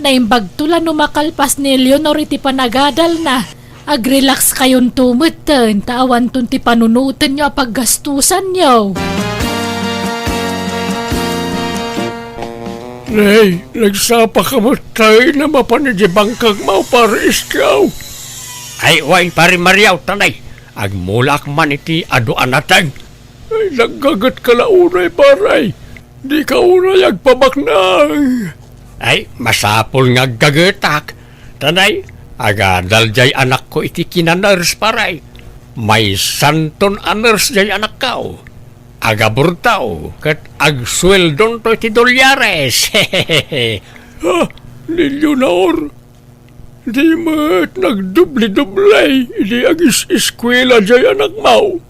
Naimbagto la no makalpas ni Leonor iti panagadalna. Agrelax kayonto metten, ta awanton ti panunotenyo a paggastusanyo. Nay, nagsapa ka met tayo na mapan iti bangkagmo, Pare Iskaw. Ay, way, Pare Mariaw, tanay. Agmulaak man iti adu a nateng. Ay, naggaget ka la unay, pare. Di ka unay agpabaknang. Ay, masapul nga aggagetak. Tanay, agadal jay anakko iti kinaners, pare. Maysanton a nurse jay anakko. Agaburtaw, ket agsueldonto iti dolyares. Ha? Ni Leonor? Di met nagdubli-dubli idi agis-eskuela jay anakmo?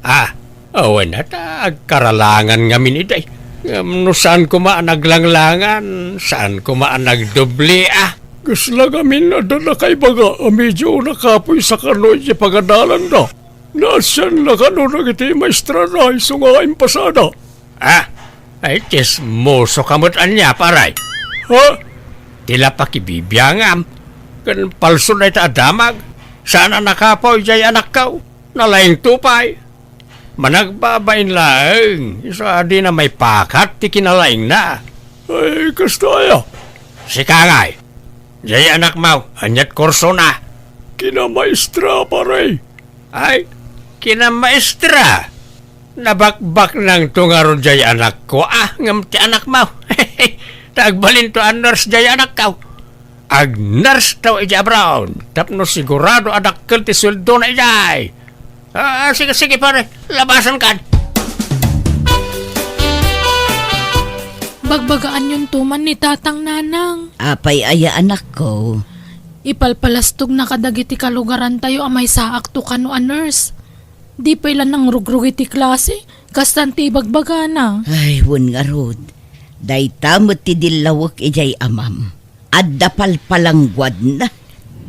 Ah, awan a ta agkaralangan ngamin idi. Ngem no saan koma a naglanglangan, saan koma a nagdubli, ah. Kasla ngamin adda nakaibaga a medyo nakapuysa kano iti pagadalanda. Naasianna kano dagiti maestrana isu nga impasada? Ah, ay, tsismoso ka met ania, pare. Ha? Ti la pakibibiangam, ken palso dayta a damag, saan a nakapuy jay anakko, nalaingto pay. Managbabain laeng, isu a dina maipakat ti kinalaingna. Ay, kasta aya? Sika ngay, jay anakmo, ania't kursona? Kinamaestra, pare. Ay, kinamaestra? Nabakbaknangto ngarud jay anakko, ah, ngem ti anakmo. Ta agbalinto a nurse jay anakko. Ag-nurse tayo idiay abroad, tapno sigurado a dakkel ti sueldona idiay. Ah, sige, sige, pare, labasan kan. Bagbagaanyonto man ni Tatang, Nanang. Apay aya, anakko? Ipalpalastogna kadagiti kalugarantayo a maysaakto kano a nurse. Di pay la nangrugrugi ti klase, kastan ti ibagbagana. Ay, wen ngarud, dayta met ti dillawek idiay amam. Adda palpalangguadna.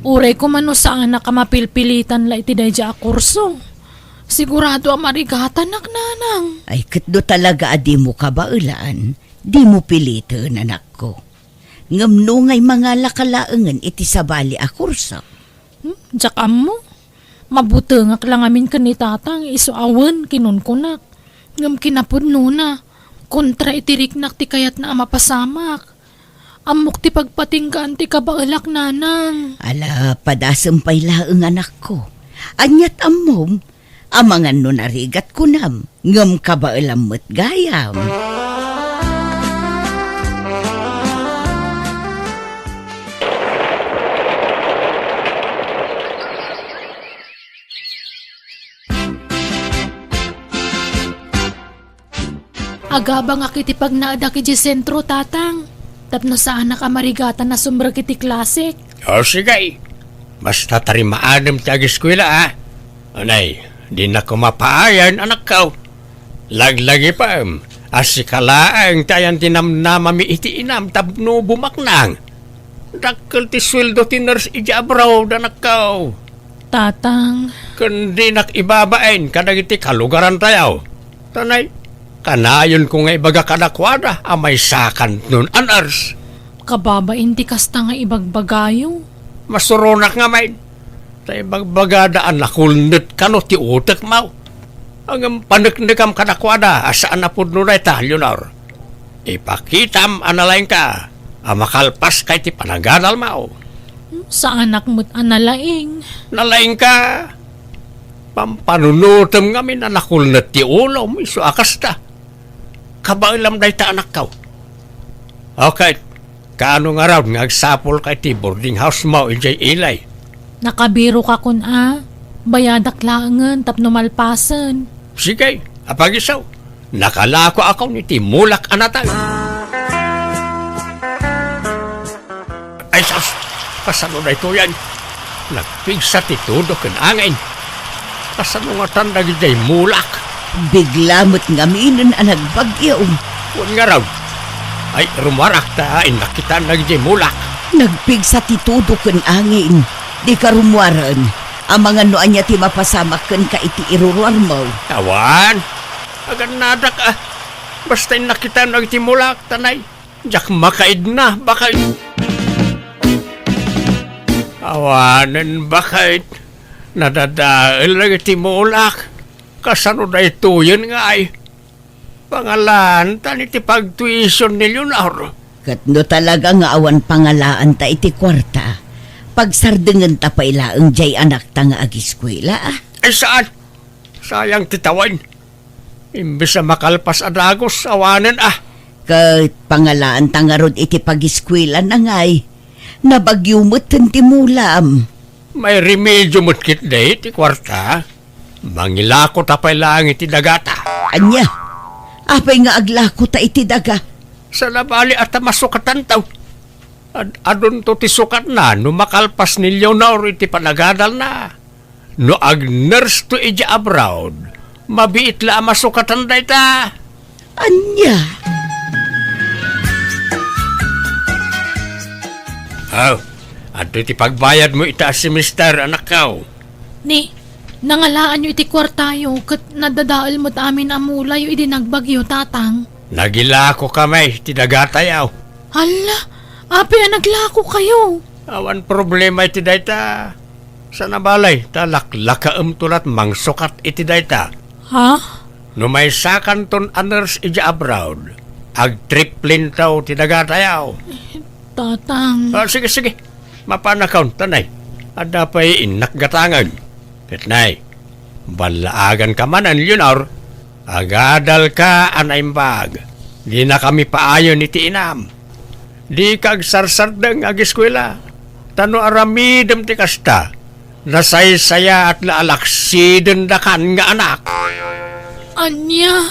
Uray koma no saanak a mapilpilitan la iti daydiay a kurso. Sigurado a marigatanak, Nanang. Ay, ket no talaga a dimo kabaelan, dimo piliten, anakko. Ngem no ngay, mangalaka laengen iti sabali a kurso. Hmm, diak ammo. Mabutengak la ngamin ken ni Tatang, isu a wen kinunkunak. Ngem kinapudnona, kontra iti riknak ti kayatna a mapasamak. Ammok ti pagpatinggaan ti kabaelak, Nanang. Ala, padasem pay laeng, anakko. Ania't ammom? Amangan no narigat kunam, ngem kabaelam met gayam. Agabangak iti pagnaedak idiay sentro, Tatang, tapno saanak a marigatan a sumrek iti klasek. O, sige. Basta tarimaadem ti ageskuela, a. Unay, dinak koma paayan, anakko. Laglagipem a sika laeng ti ayan ti namnamami iti inam tapno bumaknang. Dakkel ti sueldo ti nurse idiay abroad, anakko. Tatang. Ken dinak ibabain kadagiti kalugarantayo. Tanay, kanayonko nga ibaga kadakuada a maysakanton a nurse. Kababain ti kasta nga ibagbagayo. Masuronak ngamin. Ta ibagbagada a nakulnet kano ti utekmo. Ngem paneknekam kadakuada a saan a pudno dayta, Leonor. Ipakitam a nalaingka a makalpaska iti panagadalmo. Saanak met a nalaing. Nalaingka. Pampanunotem ngamin a nakulnet ti ulom, isu a kasta. Kabaelam dayta, anakko. Okay, kaano ngarud nga agsapulka iti boarding house-mo idiay Ilay? Nakabiroka kun a, bayadak laengen tapno malpasen. Sige, apagisaw. Nakalakoakon iti mulak a nateng. Ay, sus! Kasano daytoyen? Nagpigsa ti tudo ken angin. Kasano ngatan dagidiay mulak? Bigla met ngaminen a nagbagyo. Wen ngarud. Ay, rummuarak ta innak kitaan dagidiay mulak. Nagpigsa ti tudo ken angin. Dika rummuaren. Amangan no ania ti mapasamak kenka iti iruruarmo. Awan. Agannadak, a. Basta innak kitaan dagiti mulak, tanay. Diak makaidna, bakay. Awanen baket, nadadael dagiti mulak. Kasano daytoyen ngay? Pangalaantan iti pagtuition ni Leonor. Ket no talaga nga awan pangalaanta iti kuarta, pagsardengenta pay laeng diay anakta nga agiskuela, a? Ay, saan? Sayang ti tawen. Imbes a makalpas a dagus, awanen a. Ket pangalaanta ngarud iti pagiskuelana ngay. Nabagyo metten ti mulam. May remedio met ketdi ti kuarta. Mangilakota pay laeng iti dagata. Ania? Apay nga aglakota iti daga? Saan a bale a ta masukatanto. Ad-adunto ti sukatna no makalpas ni Leonor iti panagadalna. No ag-nurse to idiay abroad, mabiit la a masukatan dayta. Ania? Aw, adtoy ti pagbayadmo ita a semester, anakko. Ni, nangalaanyo iti kuartayo ket nadadael met amin a mulayo idi nagbagyo, Tatang. Nagilakokami ti dagatayo. Hala, apay a naglakokayo? Awan problema iti dayta. Saan a bale, ta laklakaemto lat mangsukat iti dayta. Ha? No maysakanton a nurse idiay abroad, agtrip plane tayo ti dagatayo. Tatang. Ah, sige, sige. Mapanakon, tanay. Adda pay innak gatangen. Ket nay, ballaaganka manen, Leonor. Agadalka a naimbag. Dinakami paayon iti inam. Dika agsarsardeng agiskuela. Ta no aramidem ti kasta, nasaysayaat la a laksidendakan nga anak. Ania?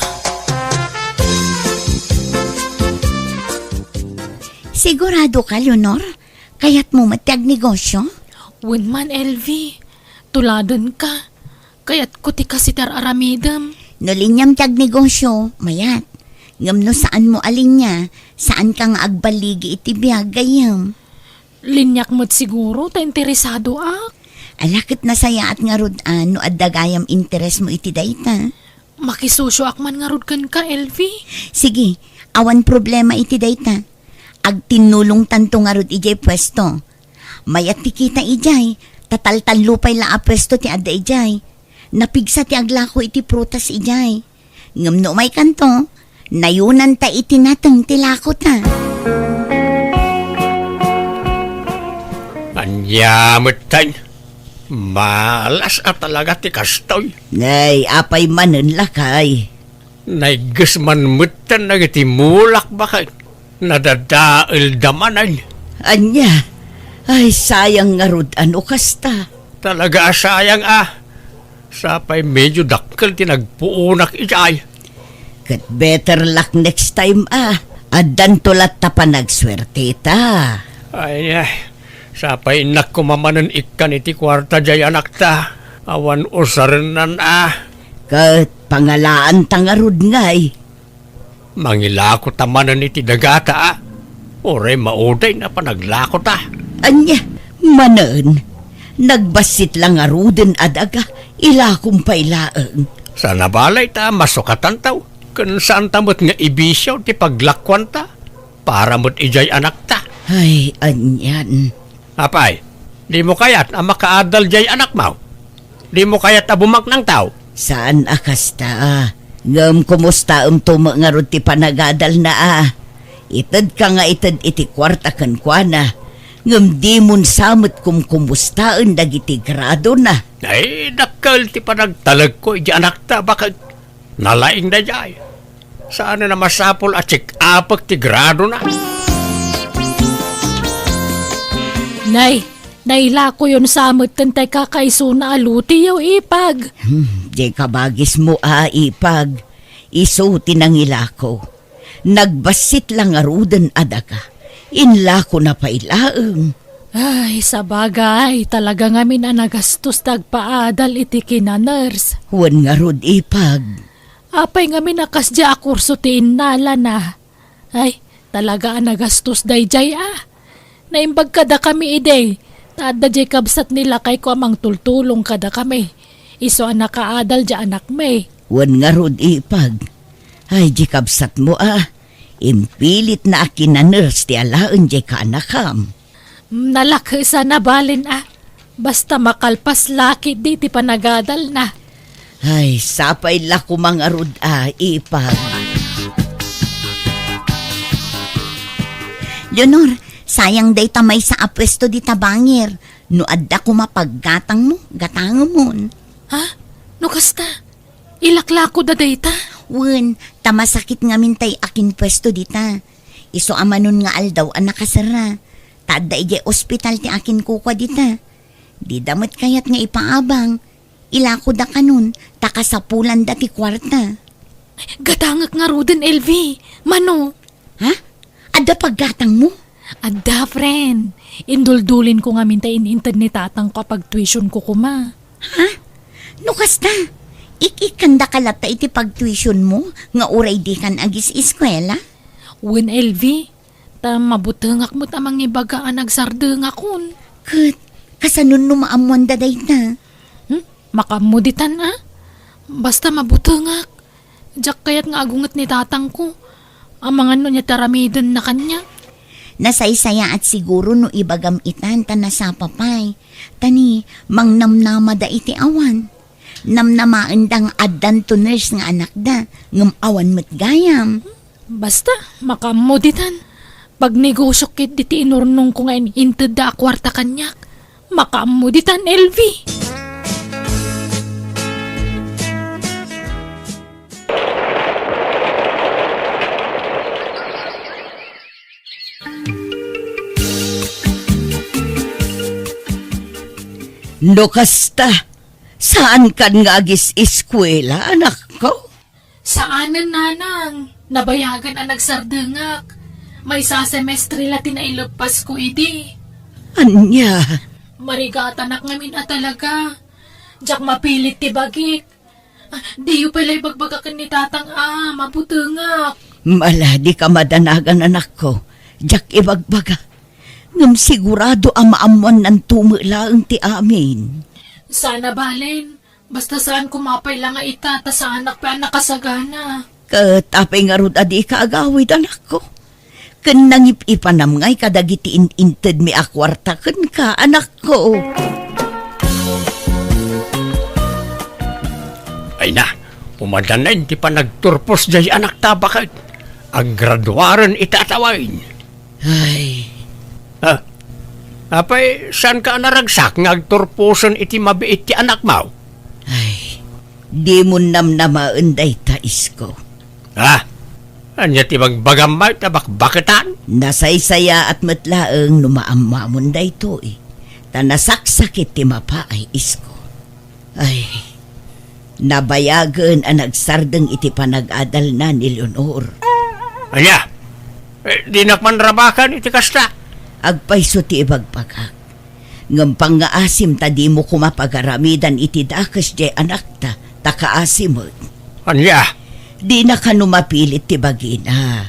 Sigurado ka, Leonor? Kayatmo met ti agnegosio? Wen man, Elvie. Tuladenka. Kayatko ti kasi ti ar-aramidem. No liniam ti agnegosio, mayat. Ngem no saanmo a linia, saanka nga agballigi iti biag, gayyem. Liniak met siguro ta interesadoak. Ala, ket nasayaat ngarud a no adda gayam interesmo iti dayta. Makisosioak man ngarud kenka, Elvie. Sige, awan problema iti dayta. Agtinnulongtanto ngarud idiay puesto. Mayat ti kita idiay, ta taltallo pay la a puesto ti adda idiay. Napigsa ti aglako iti prutas idiay. Ngem no umaykanto, nayonanta iti nateng ti lakota. Ania metten? Malas a talaga ti kastoy. Nay, apay manen, lakay? Naigges man metten dagiti mulak, baket. Nadadaelda manen. Ania? Ay, sayang ngarud a no kasta. Talaga a sayang a. Sapay medyo dakkel ti nagpuonak idiay. Ket better luck next time a. Addanto latta panagsuerteta. Ay, ay. Sapay innak koma manen ikkan iti kuarta diay anakta. Awan usarennan a. Ket pangalaanta ngarud ngay. Mangilakota manen iti dagata a. Uray maudayna panaglakota. Ania, manen, nagbassit la ngaruden a daga, ilakom pay laeng. Saan a bale ta masukatanto, ken saanta met nga ibisio ti paglakuanta para met idiay anakta. Ay, anian. Apay, dimo kayat a makaadal diay anakmo? Dimo kayat a bumaknangto? Saan a kasta. Ngem kumustaemto met ngarud ti panagadalna a? Itedka nga ited iti kuarta kenkuana, ngem dimon sa met kumkumustaen dagiti gradona. Ay, dakkel ti panagtalekko iti anakta, baket. Nalaing daydiay. Saan a masapul a check-upek ti gradona. Nay, nailakoyon sa met ken tay kakaisuna a lutiyo, Ipag. Hmm, diay kabagismo a, Ipag. Isu ti nangilako. Nagbassit la ngaruden a daga. Inlakona pay laeng. Ay, sabagay, talaga ngamin a nagastos ti agpaadal iti kinaners. Wen ngarud, Ipag. Apay ngamin a kasdiay a kurso ti innalana? Ay, talaga a nagastos daydiay a. Naimbag kadakami idi, ta adda diay kabsat ni lakayko a mangtultulong kadakami. Isu a nakaadal diay anakmi. Wen ngarud, Ipag. Ay, diay kabsatmo a. Impilitna a kinaners ti alaen diay kaanakam. Nalakes a nabalen a. Basta makalpas la ketdi ti panagadalna. Ay, sapay la koma ngarud a, ipag. Leonor, sayang dayta maysa a puesto dita bangir. No adda koma paggatangmo, gatangemon. Ha? No kasta? Ilaklakoda dayta? Wen, ta masakit ngamin tay akinpuesto dita. Isu a manon nga aldaw a nakaserra. Ta adda idiay ospital ti akinkukua dita. Dida met kayat nga ipaabang. Ilakoda kanon, ta kasapulanda ti kuarta. Gatangek ngaruden, Elvi. Mano? Ha? Adda paggatangmo? Adda, friend. Induldulin ko ngamin ta in-inted ni tatangko a pagtuition ko koma. Ha? No kasta, ik-ikkandaka latta iti pagtuitionmo nga uray dikan agis-eskuela? Wen, Elvi, ta mabutengak met a mangibaga a nagsardengakon. Ket, kasano no maammoanda dayta? Hmm? Makaammo ditan, a? Basta mabutengak. Diak kayat nga agunget ni tatangko. Amangan no ania ti aramidenna kaniak. Nasaysayaat siguro no ibagam itan ta nasapa pay. Ta ni, mangnamnamada iti awan. Namnamaenda nga addanto nurse nga anakda, ngem awan met gayam. Basta, makaammo ditan. Pagnegosiok ketdi ti inurnongko nga in-intedda a kuarta kaniak. Makaammo ditan, Elvi. No kasta, saankan nga agis-eskuela, anakko? Saanen, nanang. Nabayagen a nagsardengak. Maysa a semestre la ti naileppasko idi. Ania? Marigatanak ngamin a talaga. Diak mapilit ti bagik. Ah, diyo pay la ibagbaga ken ni tatang a mabutengak. Ala, dika madanagan, anakko. Diak ibagbaga. Ngem sigurado a maammoannanto met laeng ti amin. Sana balen. Basta saan koma pay la nga ita, ta saanak pay a nakasagana. Ket apay ngarud a dika agawid, anakko? Ken nangip-ipanam ngay kadagiti in-intedmi a kuarta kenka, anakko. Ay na, umaddanen ti panagturpos jay anakta baket. Aggraduaren ita a tawen. Ay. Ah, apay, saanka a naragsak nga agturposen iti mabiit ti anakmo? Ay, dimon namnamaen dayta, isko. Ah, ania ti bagbagam, may ta bakbaketan? Nasaysayaat met laeng no maammoamon daytoy, ta nasaksakit ti mapaay, isko. Ay, nabayagen a nagsardeng iti panag-adalna ni Leonor. Ania? Eh, dinak man rabakan iti kasta. Agpayso ti ibagbagak. Ngem pangngaasim ta dimo koma pagaramidan iti dakes diay anakta, ta kaasi met. Ania? Dina kano mapilit ti bagina.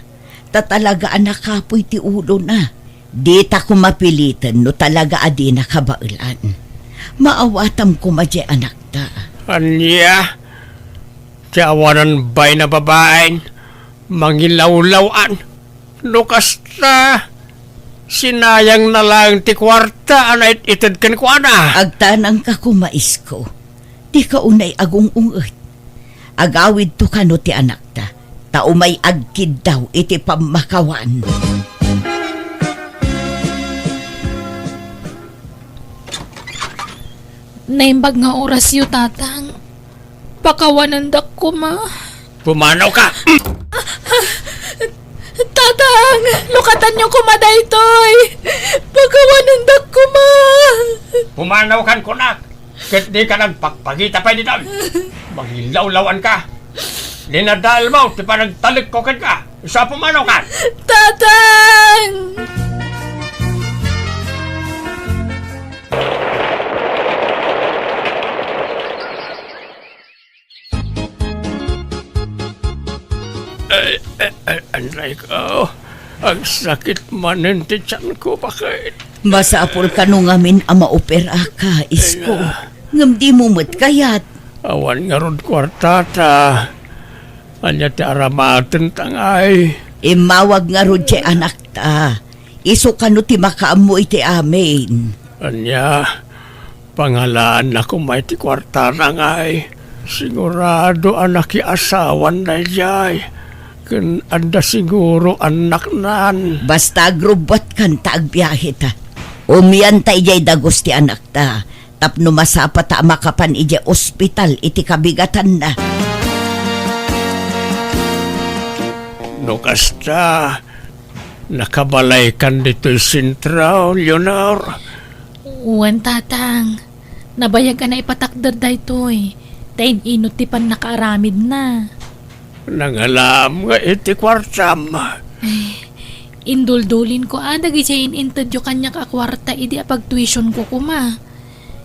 Ta talaga a nakapuy ti ulona. Dita koma piliten no talaga a dina kabaelan. Maawatam koma diay anakta. Ania? Ti awanan bain a babaen, mangilawlaw-an. No kasta, sinayangna laeng ti kuarta a nait-ited kenkuana. Agtanangka koma, isko. Dika unay agung-unget. Agawidto kano ti anakta, ta umay agkiddaw iti pammakawan. Naimbag nga orasyo, Tatang. Pakawanendak koma. Pumanawka! Tatang! Lukatanyo koma daytoy! Pakawanendak koma! Pumanawkan kunak! Ket dika nagpagpagita pay ditoy. Mangilawlawanka. Dinadaelmo ti panagtalekko kenka. Isu a pumanawkan. Tatang! Ay, ay, ay, anray ko. Agsakit manen ti tianko, baket. Masapul kano ngamin a maoperaka, isko. Ay, na. Ngem dimo met kayat. Awan ngarud kuartata. Ania ti aramatenta ngay? Immawag ngarud ti anakta. Isu kano ti makaammo iti amin. Ania? Pangalaanna koma iti kuartana ngay. Sigurado a nakiasawanna idiay. Ken adda siguro annaknan. Basta agrubbuatkan ta agbiaheta. Umianta idiay dagus ti anakta tapno masapata a makapan idiay ospital iti kabigatanna. No kasta, nakabalaykan ditoy sentro, Leonor? Wen, Tatang. Nabayag a naipatakder daytoy, ta in-inut ti pannakaaramidna. Nangalaam nga iti kuartam. Ay, induldulinko a dagidiay in-intedyo kaniak a kuarta idi apagtuitionko koma.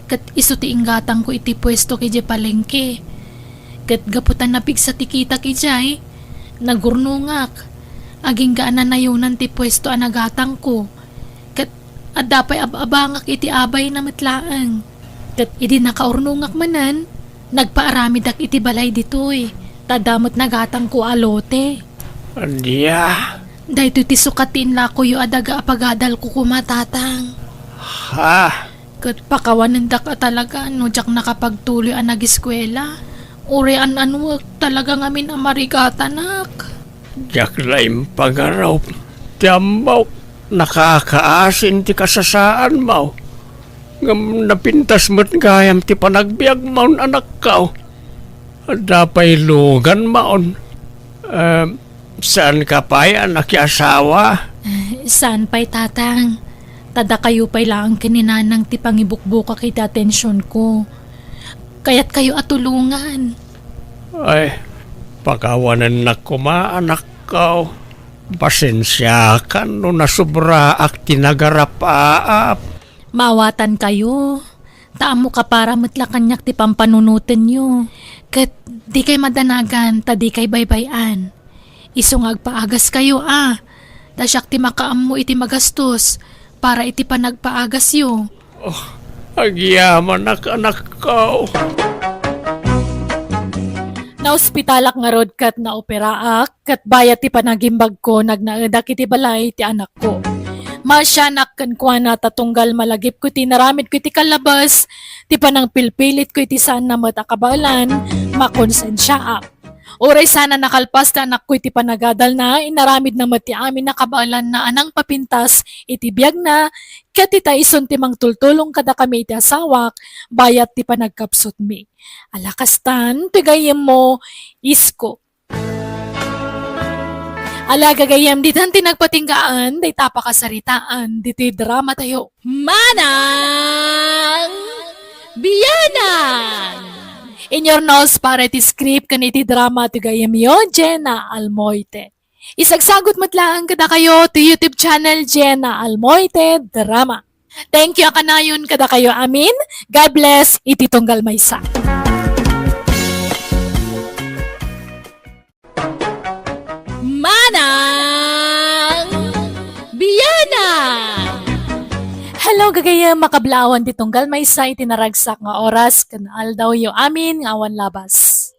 Ket isu ti inggatangko iti puesto idiay palengke. Ket gapu ta napigsa ti kitak idiay, nagurnongak. Agingga a nanayonan ti puesto a nagatangko. Ket adda pay ab-abangak iti abayna met laeng. Ket idi nakaurnongak manen, nagpaaramidak iti balay ditoy, ta adda met nagatangko a lote. Ania? Daytoy ti sukat ti inlakoyo a daga a pagadalko koma, Tatang. Ha? Ket pakawanendak a talaga no diak nakapagtuloy a nagiskuela. Uray an-anuek, talaga ngamin a marigatanak. Diak la impagarup ti ammok, nakakaasin ti kasasaanmo. Ngem napintas met gayam ti panagbiagmon, anakko. Adda pay luganmon. Eh, saanka pay a nakiasawa? Eh, saan pay, Tatang. Ta dakayo pay laeng ken ni Nanang ti pangibukbukak iti atensionko. Kayatkayo a tulongan. Ay, pakawanennak koma, anakko. Pasensiakan no nasobraak ti nagarapaap. Maawatankayo, ta ammok a para met la kaniak ti pampanunotenyo. Ket dikay madanagan ta dikay baybay-an. Isu nga agpaagaskayo a, ta siak ti makaammo iti magastos para iti panagpaagasyo. Oh, agyamanak, anakko. Naospitalak ngarud ket naoperaak, ket bayat ti panagimbagko, nagnaedak iti balay ti anakko. Maasianak kenkuana ta tunggal malagipko ti inaramidko iti kalabas, ti panangpilpilitko iti saanna met a kabaelan, makonsensiaak. Uray saan a nakalpas ti anakko iti panagadalna, inaramidna met ti amin a kabaelanna a nangpapintas iti biagna, ket ita isun ti mangtultulong kadakami iti asawak, bayat ti panagkapsutmi. Ala kastan, ti gayyemmo, isko. Ala gagayyem, ditan ti nagpatinggaan, dayta pakasaritaan, ditoy drama tayo. Manang Bianang! In your nose para iti script ken iti drama ti gayyemyo, Jenna Almoite. Isagsagut met laeng kadakayo ti YouTube channel Jenna Almoite Drama. Thank you a kanayon kadakayo amin. God bless iti tunggal maysa. Manang Bianang! Hello, gagayyem, makablaawan ti tunggal maysa iti naragsak nga oras ken aldawyo amin nga awan labas.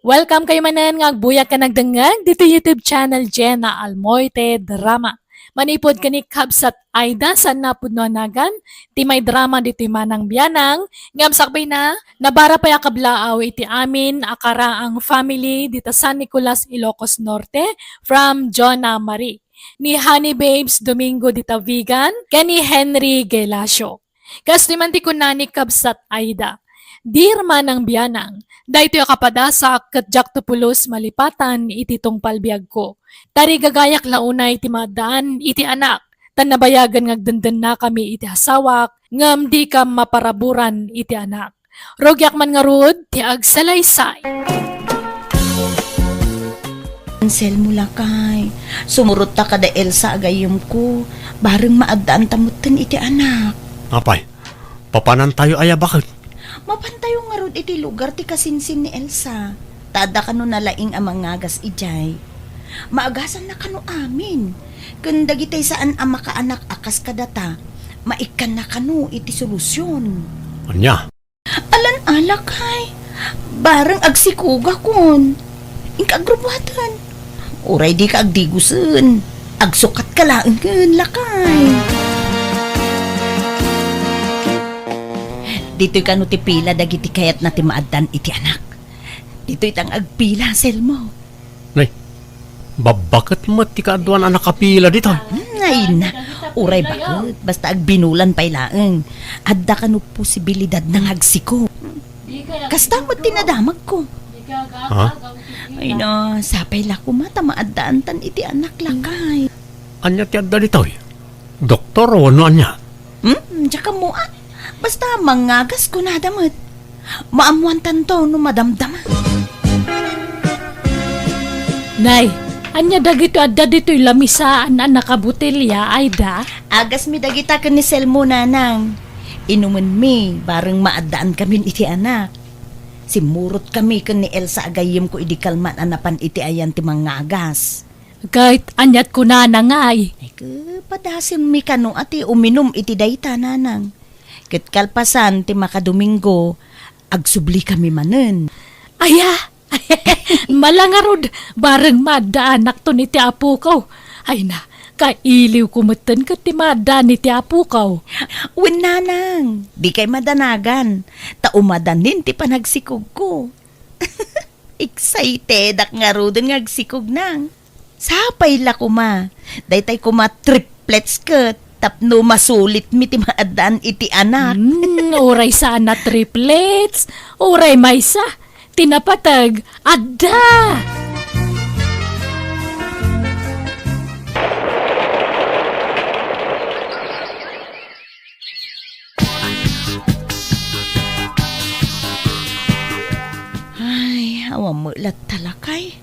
Welcome kayo manen nga agbuyak ken agdengngeg ditoy YouTube channel Jenna Almoite Drama. Manipud ken ni Kabsat Aida, saanna a pudno a nagan, ti maidrama ditoy Manang Bianang, ngem sakbayna, nabara pay a kablaaw iti amin a karaang family dita San Nicolas, Ilocos Norte, from Jonah Marie, ni Honey Babes Domingo dita Vigan, ken ni Henry Gelacio. Kastoy man ti kuna ni Kabsat Aida, "Dear Manang Bianang, daytoy a kapadasak ket diakto pulos malipatan iti tungpal biagko. Tarigagayak la unay ti maaddaan iti anak, ta nabayagen nga agdendennakami iti asawak, ngem dikam maparaburan iti anak. Rugiak man ngarud ti agsalaysay." Anselmo, lakay, sumurotta kada Elsa a gayyemko, bareng maaddaanta metten iti anak. Apay, papanantayo aya baket? Mapantayo ngarud iti lugar ti kasinsin ni Elsa. Ta adda kano nalaing a mangagas idiay. Maagasanna kano amin. Ken dagiti saan a makaanak a kas kadata, maikkanna kano iti solusion. Ania? Alan a, lakay. Bareng agsikogakon. Inka agrubuaten. Uray dika agdigosen, agsukatka laengen, lakay. Ditoy kano ti pila dagiti kayatna ti maaddaan iti anak. Ditoy ta nga agpila, Selmo. Nay, babbaket met ti kaaduan a nakapila ditoy. Hmm, ay na, uray baket, basta agbinulan pay laeng. Adda kano posibilidad na nga agsikog. Kasta met ti nadamagko. Ha? Ay na, sapay la koma ta maaddaantan iti anak, lakay. Ania ti adda ditoy? Doktor wenno ania? Hmm, diak ammo a. Basta mangngagas kunada met. Maammoantanto no madamdama. Nay, ania dagitoy adda ditoy lamisaan a nakabotelya, Aida? Agasmi dagita ken ni Selmo, nanang. Inumenmi, bareng maaddaankamin iti anak. Simmurotkami ken ni Elsa a gayyemko idi kalman a napan iti ayan ti mangngagas. Ket aniat kunana ngay? Ay, ke, padasenmi kano a ti uminum iti dayta, nanang. Ket kalpasan ti makadomingo, agsublikami manen. Aya! Mala ngarud, bareng maaddaanakton iti apokaw. Ay na, kailiwko metten ket ti maaddaan iti apokaw. Wen, nanang, dikay madanagan, ta umadanin ti panagsikogko. Excitedak ngaruden nga agsikog, nang. Sapay la koma. Daytay koma triplets ket tapno masulitmi ti maaddaan iti anak. Hmm, uray saan a triplets, uray maysa, ti napateg, adda! Ay, awan met latta, lakay.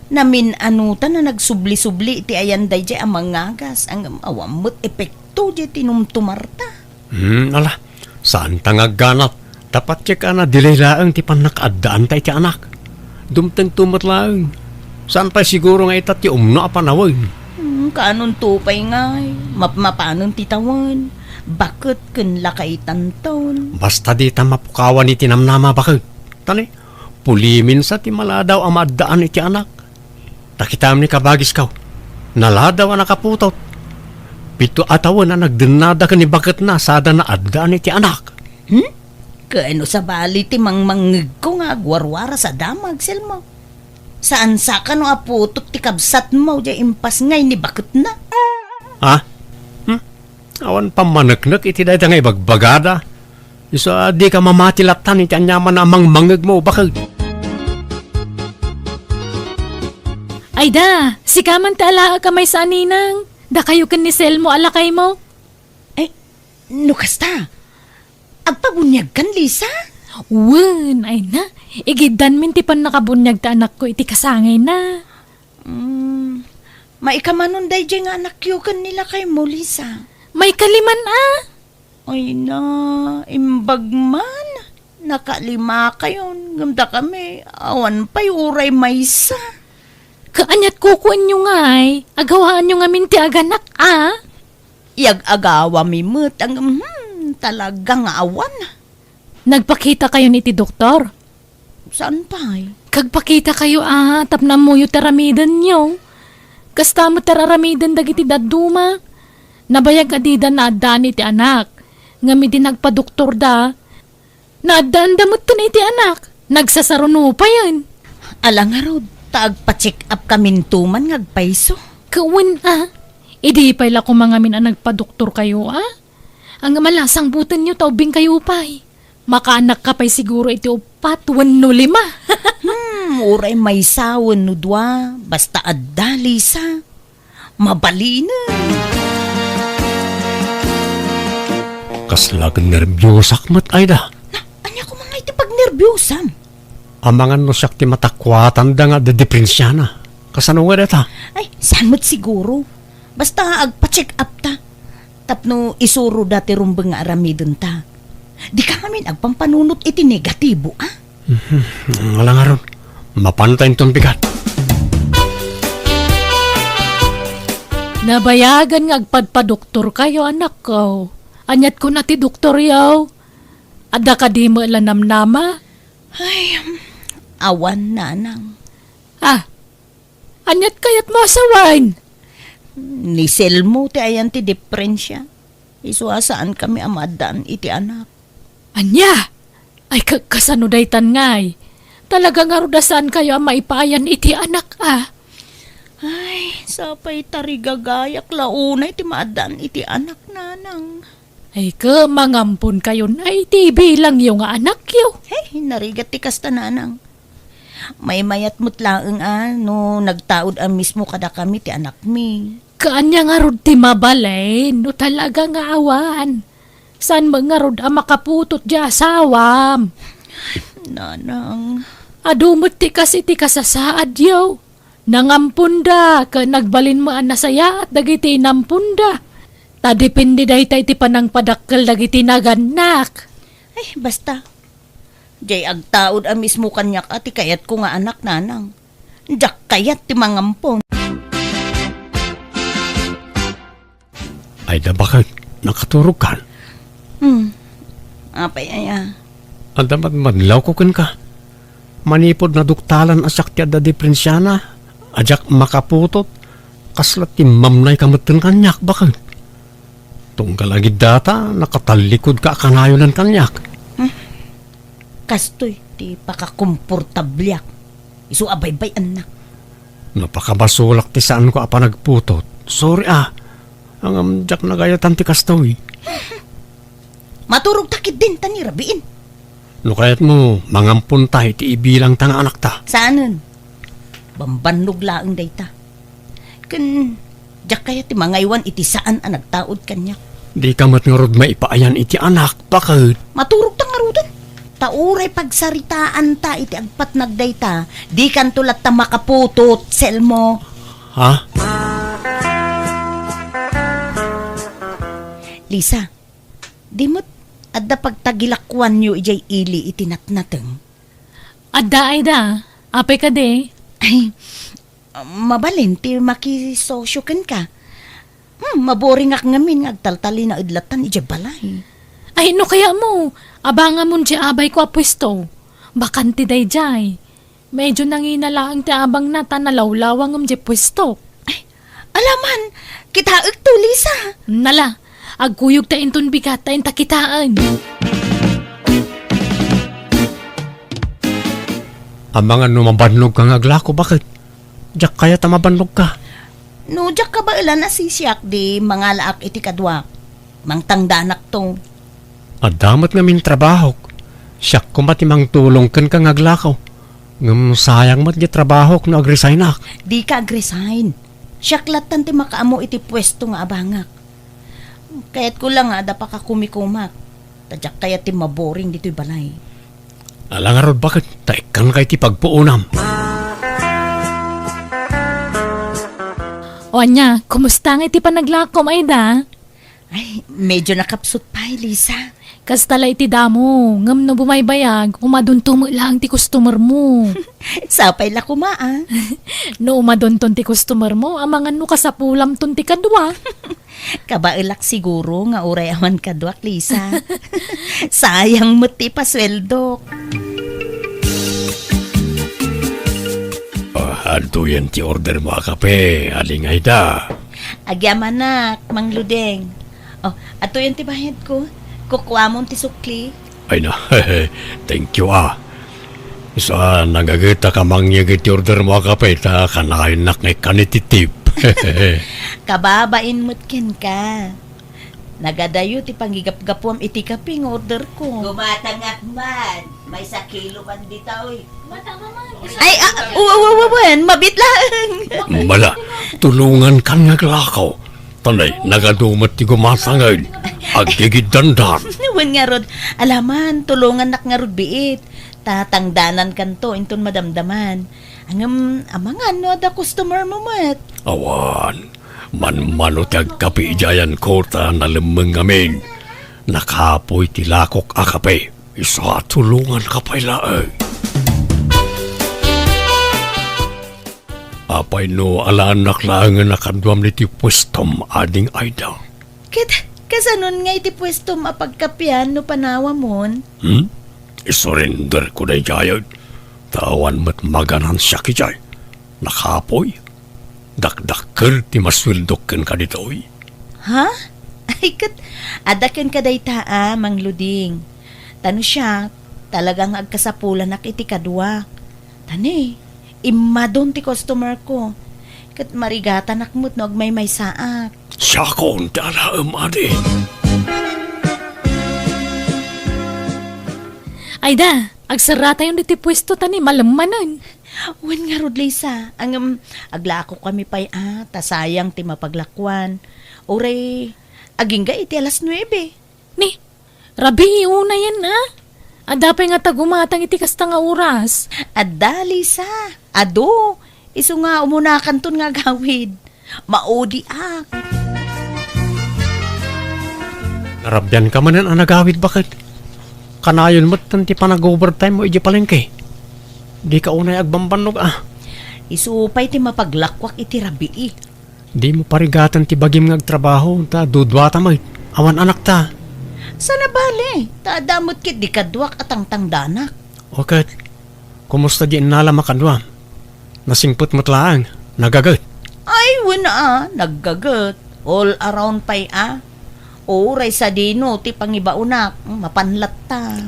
Namin-anutan a nagsubli-subli iti ayan daydiay a mangngagas, ngem awan met epekto diay tinumtumarta. Hmm, ala, saanta nga agganat. Dapat ket a na-delay laeng ti pannakaaddaanta iti anak. Dumtengto met laeng. Saan pay siguro nga ita ti umno a panawen? Hmm, kaanonto pay ngay, mapmapanen ti tawen, baket ken lakaytanton. Basta dita mapukawan iti namnama, baket. Ta ni, puliminsa ti maladaw a maaddaan iti anak. Ta kitaem ni kabagiskaw, naladaw a nakaputot. Pito a tawen a nagdennada ken ni baketna sada naaddaan iti anak. Hmm? Ken no sabali ti mangmangngegko nga agwarwaras a damag, Selmo. Saan sa kano a putot ti kabsatmo diay impasngay ni baketna? Ha? Hmm? Awan pammaneknek iti dayta nga ibagbagada. Isu a dika mamati lattan iti aniaman a mangmangngegmo, baket. Ay da, sika man ti alaek a maysa a ninang. Dakayo ken ni Selmo a lakaymo. Ay, no kasta, agpabuniagkan, Lisa? Wen, ay na. Igiddanmin ti pannakabuniag ti anakko iti kasangayna. Mm, maikamanon daydiay nga anakyo ken ni lakaymo, Lisa? Maikaliman a. Ay na, imbag man. Nakalima kayon, ngem dakami, awan pay uray maysa. Kaaniat kukuenyo ngay, agawaanyo ngamin ti aganak, a? Iyag-agawami met, ngem, hmm, talaga nga awan. Nagpakita kayon iti doktor? Saan pay? Kagpakita kayo, a, tapno ammoyo ti aramidenyo. Kasta met ti ar-aramiden dagiti dadduma. Nabayag a dida naaddaan iti anak. Ngem idi nagpadoktorda, naaddaanda metten iti anak. Nagsasaruno payen. Ala ngarud, ta agpa-check up kaminto man nga agpayso. Kawen a, idi pay la koma ngamin a nagpadoktor kayo, a? Ang malasang butenyo ta ubbing kayo pay. Makaanak ka pay siguro iti uppat wenno lima. Hmm, uray maysa wenno dua, basta adda, Lisa. Mabalinen. Kasla nerbiusak met, Aida. Na, ania koma nga iti pagnerbiusam? Amangan no siak ti matakuatanda nga dedepensiana. Kasano nga data? Ay, saan met siguro? Basta agpa-check up ta. Tapno isuroda ti rumbeng nga aramidenta. Dika ngamin agpampanunot iti negatibo, a? Mhm. Ala ngarud, mapanta inton bigat. Nabayagan nga agpadpadoktor kayo, anakko. Aniat kuna ti doktoryo? Adda kadi met la namnama? Ay, awan, nanang. Ah, aniat kayatmo a sawen? Ni Selmo ti ayan ti depensiana. Isu a saankami a maaddaan iti anak. Ania? Ay, ka-, kasano daytan ngay? Talaga ngarud a saankayo a maipayan iti anak a? Ay, sapay tarigagayak la unay ti maaddaan iti anak, nanang. Ay, ka, mangamponkayon ay ti ibilangyo nga anakyo. Hey, narigat ti kasta, nanang. Maymayat met laeng a no nagtaud a mismo kadakami ti anakmi. Kaanya ngarud ti mabalin no talaga nga awan. Saan met ngarud a makaputot ti asawam? Nanang. Adu met ti kas iti kasasaadyo. Nangamponda ket nagbalin met a nasayaat dagiti inamponda. Ta depende dayta iti panangpadakkel dagiti nagannak. Ay, basta. Jay agtaud a mismo kaniak a ti kayatko nga anak, nanang. Diak kayat ti mangampon. Ay, da, baket, nakaturogkan? Hmm. Apay aya? Adda madmadlawko kenka. Manipud naduktalan a siak ti adda diprensiana, a diak makaputot, kasla timmamnayka metten kaniak, baket. Tunggal agidda ta, nakatallikudka a kanayonan kaniak. Hmm. Kastoy ti pakakomportabliak. Isu a baybay-annak. Napakabasolak ti saanko a panagputot. Sorry a. Ngem diak nagayatan ti kastoy. Maturogta ketdin ta ni rabiin. No kayatmo, mangamponta iti ibilangta nga anakta. Saanen. Bambannog laeng dayta. Ken, diak kayat ti mangaywan iti saan a nagtaud kaniak. Dika met ngarud maipayan iti anak, baket. Maturogta ngaruden. Ta uray pagsaritaanta iti agpatnag dayta, dikanto latta makaputot, Selmo. Ha? Lisa, di met adda pagtagilakuanyo idiay ili iti natnateng? Adda, Aida. Apay kadi? Ay, mabalin ti makisosyo kenka. Hmm, maboringak ngamin nga agtaltalinaed lattan idiay balay. Ay, no kayatmo, abangamon diay abayko a puesto. Bakante daydiay. Medyo nangina laeng ti abangna ta nalawlawangem diay puesto. Ay, alaman, kitaekto, Lisa. Nala, agkuyogta inton bigat ta inta kitaen. Amangan no mabannogka nga aglako, baket? Diak kayat a mabannogka. No diak kabaelan a sisiak, di mangalaak iti kaduak. Mangtangdanakto. Adda met ngamin trabahok. Siak koma ti mangtulong kenka nga aglako. Ngem sayang met diay trabahok no agresignak. Dika agresign. Siak lattan ti makaammo iti puesto nga abangak. Kayatko la nga adda pakakumikumak. Ta diak kayat ti maboring ditoy balay. Ala ngarud, baket, ta ikkanka iti pagpuonam. O ania, kumusta nga iti panaglakom, Aida? Ay, medyo nakapsut pay, Lisa. Kasta la iti damo, ngem no bumaybayag, umadonto met laeng ti customer mo. Sapay la koma, a. No umadonton ti customer mo, amangan no kasapulamton ti kadua. Kabaelak siguro nga uray awan kaduak, Lisa. Sayang met ti ipasueldok. Ah, adtoyen ti order mo a kape, Aling Aida. Agyamanak, Mang Ludeng. Oh, adtoyen ti bayadko. Kukuamon ti sukli. Ay na, thank you, ah. Isu a, nagagetak a mangyeg iti order mo a kape, ta kanayon nak nga ikkan iti tip. Kababain met kenka. Nagadayo ti pangigapgapuam iti kape nga order ko. Gumatangak man, maysa kilo man ditoy. Ay, ah, wa-, wa-, wa-, wen, mabit laeng. Mala, tulongankan nga aglako. Tanay, nagadu met ti gumatangen. Aggigiddandan. Wen ngarud, alaman, tulongannak ngarud biit. Ta tangdanankanto inton madamdaman. Ngem, amangan no adda customer mo met. Awan, manmano ti agkape idiayanko ta nalemmeng ngamin. Nakapoy ti lakok a kape. Isu a tulonganka pay laeng. Apay no alaennak laengen a kaduam iti puestom, Ading Aida? Ket kasanon nga iti puestom a pagkapian no panawamon? Hmm? Isurenderko daydiay, ta awan met maganansiak idiay. Nakapoy, dakdakkel ti masueldok kenka ditoy. Ha? Ay, ket adda kenka dayta a, Mang Luding. Ta no siak, talaga nga agkasapulanak iti kaduak. Ta ni, immadon ti customer ko. Ket marigatanak met no agmaymaysaak. Siakon ti alaem, adi. Ayda, agserratayon ditoy puesto ta ni malemmanen. Wen ngarud, Lisa, ngem aglakokami pay a, ta sayang ti mapaglakuan. Uray, agingga iti alas nuebe. Ni, rabii unayen, a? Adda pay nga tagumatang iti kasta nga oras? Adda, Lisa. Adu, isu nga umunakanton nga agawid. Maudiak. Narabianka manen a nagawid, baket? Kanayon met ti panag-overtime mo idiay palengke. Dika unay agbambannog, a? Isu pay ti mapaglakuak iti rabii. Dimo parigaten ti bagim nga agtrabaho, ta duduata met. Awan anakta. Saan a bale, ta adda met ketdi kaduak a tangtangdanak. O ket, kumusta di innalam a kaduam? Nasingpet met laeng, nagaget. Ay, wen a, naggaget. All around pay a. Uray sadino ti pangibaonak, mapan latta.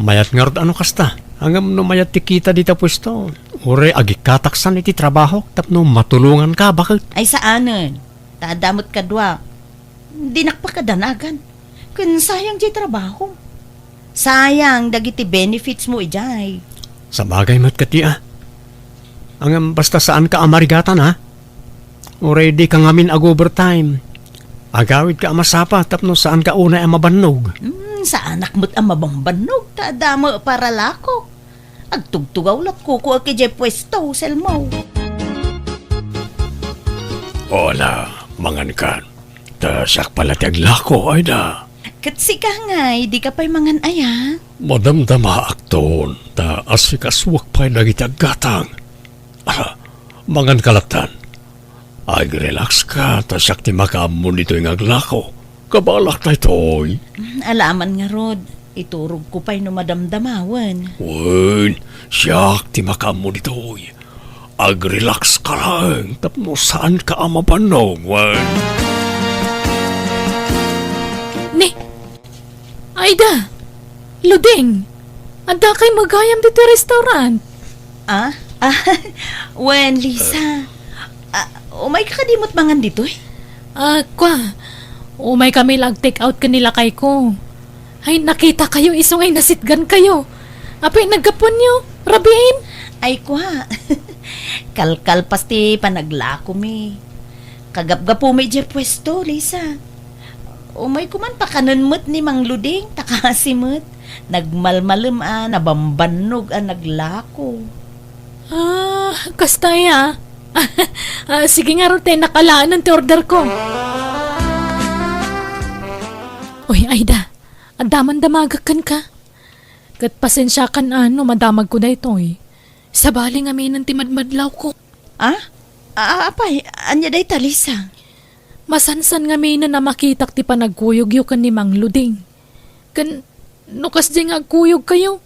Mayat ngarud a no kasta. Ngem no mayat ti kita dita puesto, uray agikkataksan iti trabahok tapno matulonganka, baket? Ay, saanen. Ta adda met kaduak. Dinak pakadanagan. Ken sayang diay trabaho. Sayang dagiti benefits mo idiay. Sabagay met ketdi a. Ngem basta saanka a marigatan, a? Uray dika ngamin ag-overtime. Agawidka a masapa tapno saanka unay a mabannog. Hmm, saanak met a mabambannog, ta adda met paralako. Agtugtugaw lat kukuak idiay puesto, Selmo. Hola, mangankan. Ta siak pala ti aglako, Ayda. Ket sika ngay, dika pay mangan aya? Madamdamaakton, ta asikasuak pay dagiti aggatang. Ala, manganka lattan. Ag-relax ka, ta siak ti makaammo ditoy nga aglako. Kabalak daytoy. Mm, alaman ngarud, iturogko pay no madamdamawen. Wen, siak ti makaammo ditoy. Ag-relax ka laeng tapno saanka a mabannog, wen. Ni, Ayda! Luding! Adda kay magayam ditoy restaurant? Ah? Ah, wen, Lisa. Ah, umay ka kadi met mangan ditoy? Ah, kwa. Umay kami la ag-take out ken ni lakay ko. Ay, nakita kayo, isu ngay nasitgan kayo. Apay, naggapuanyo, rabiin? Ay, kwa. Kalkalpas ti panaglako mi. Kagapgapo mi idiay puesto, Lisa. Umay ko man pakanen met ni Mang Luding, ta kasi met, nagmalmalem a, nabambannog a naglako. Ah, kasta aya. Ah, sige ngarud ta innak alaenen ti order ko. Uy, Ayda, adda man damagek kenka. Ket pasensiakan a no madamagko daytoy. Sabali ngaminen ti madmadlawko. Ah? Ah, apay, ania dayta, Lisa? Masansan ngaminen a makitak ti panagkuyogyo ken ni Mang Luding. Ken no kasdi nga agkuyogkayo,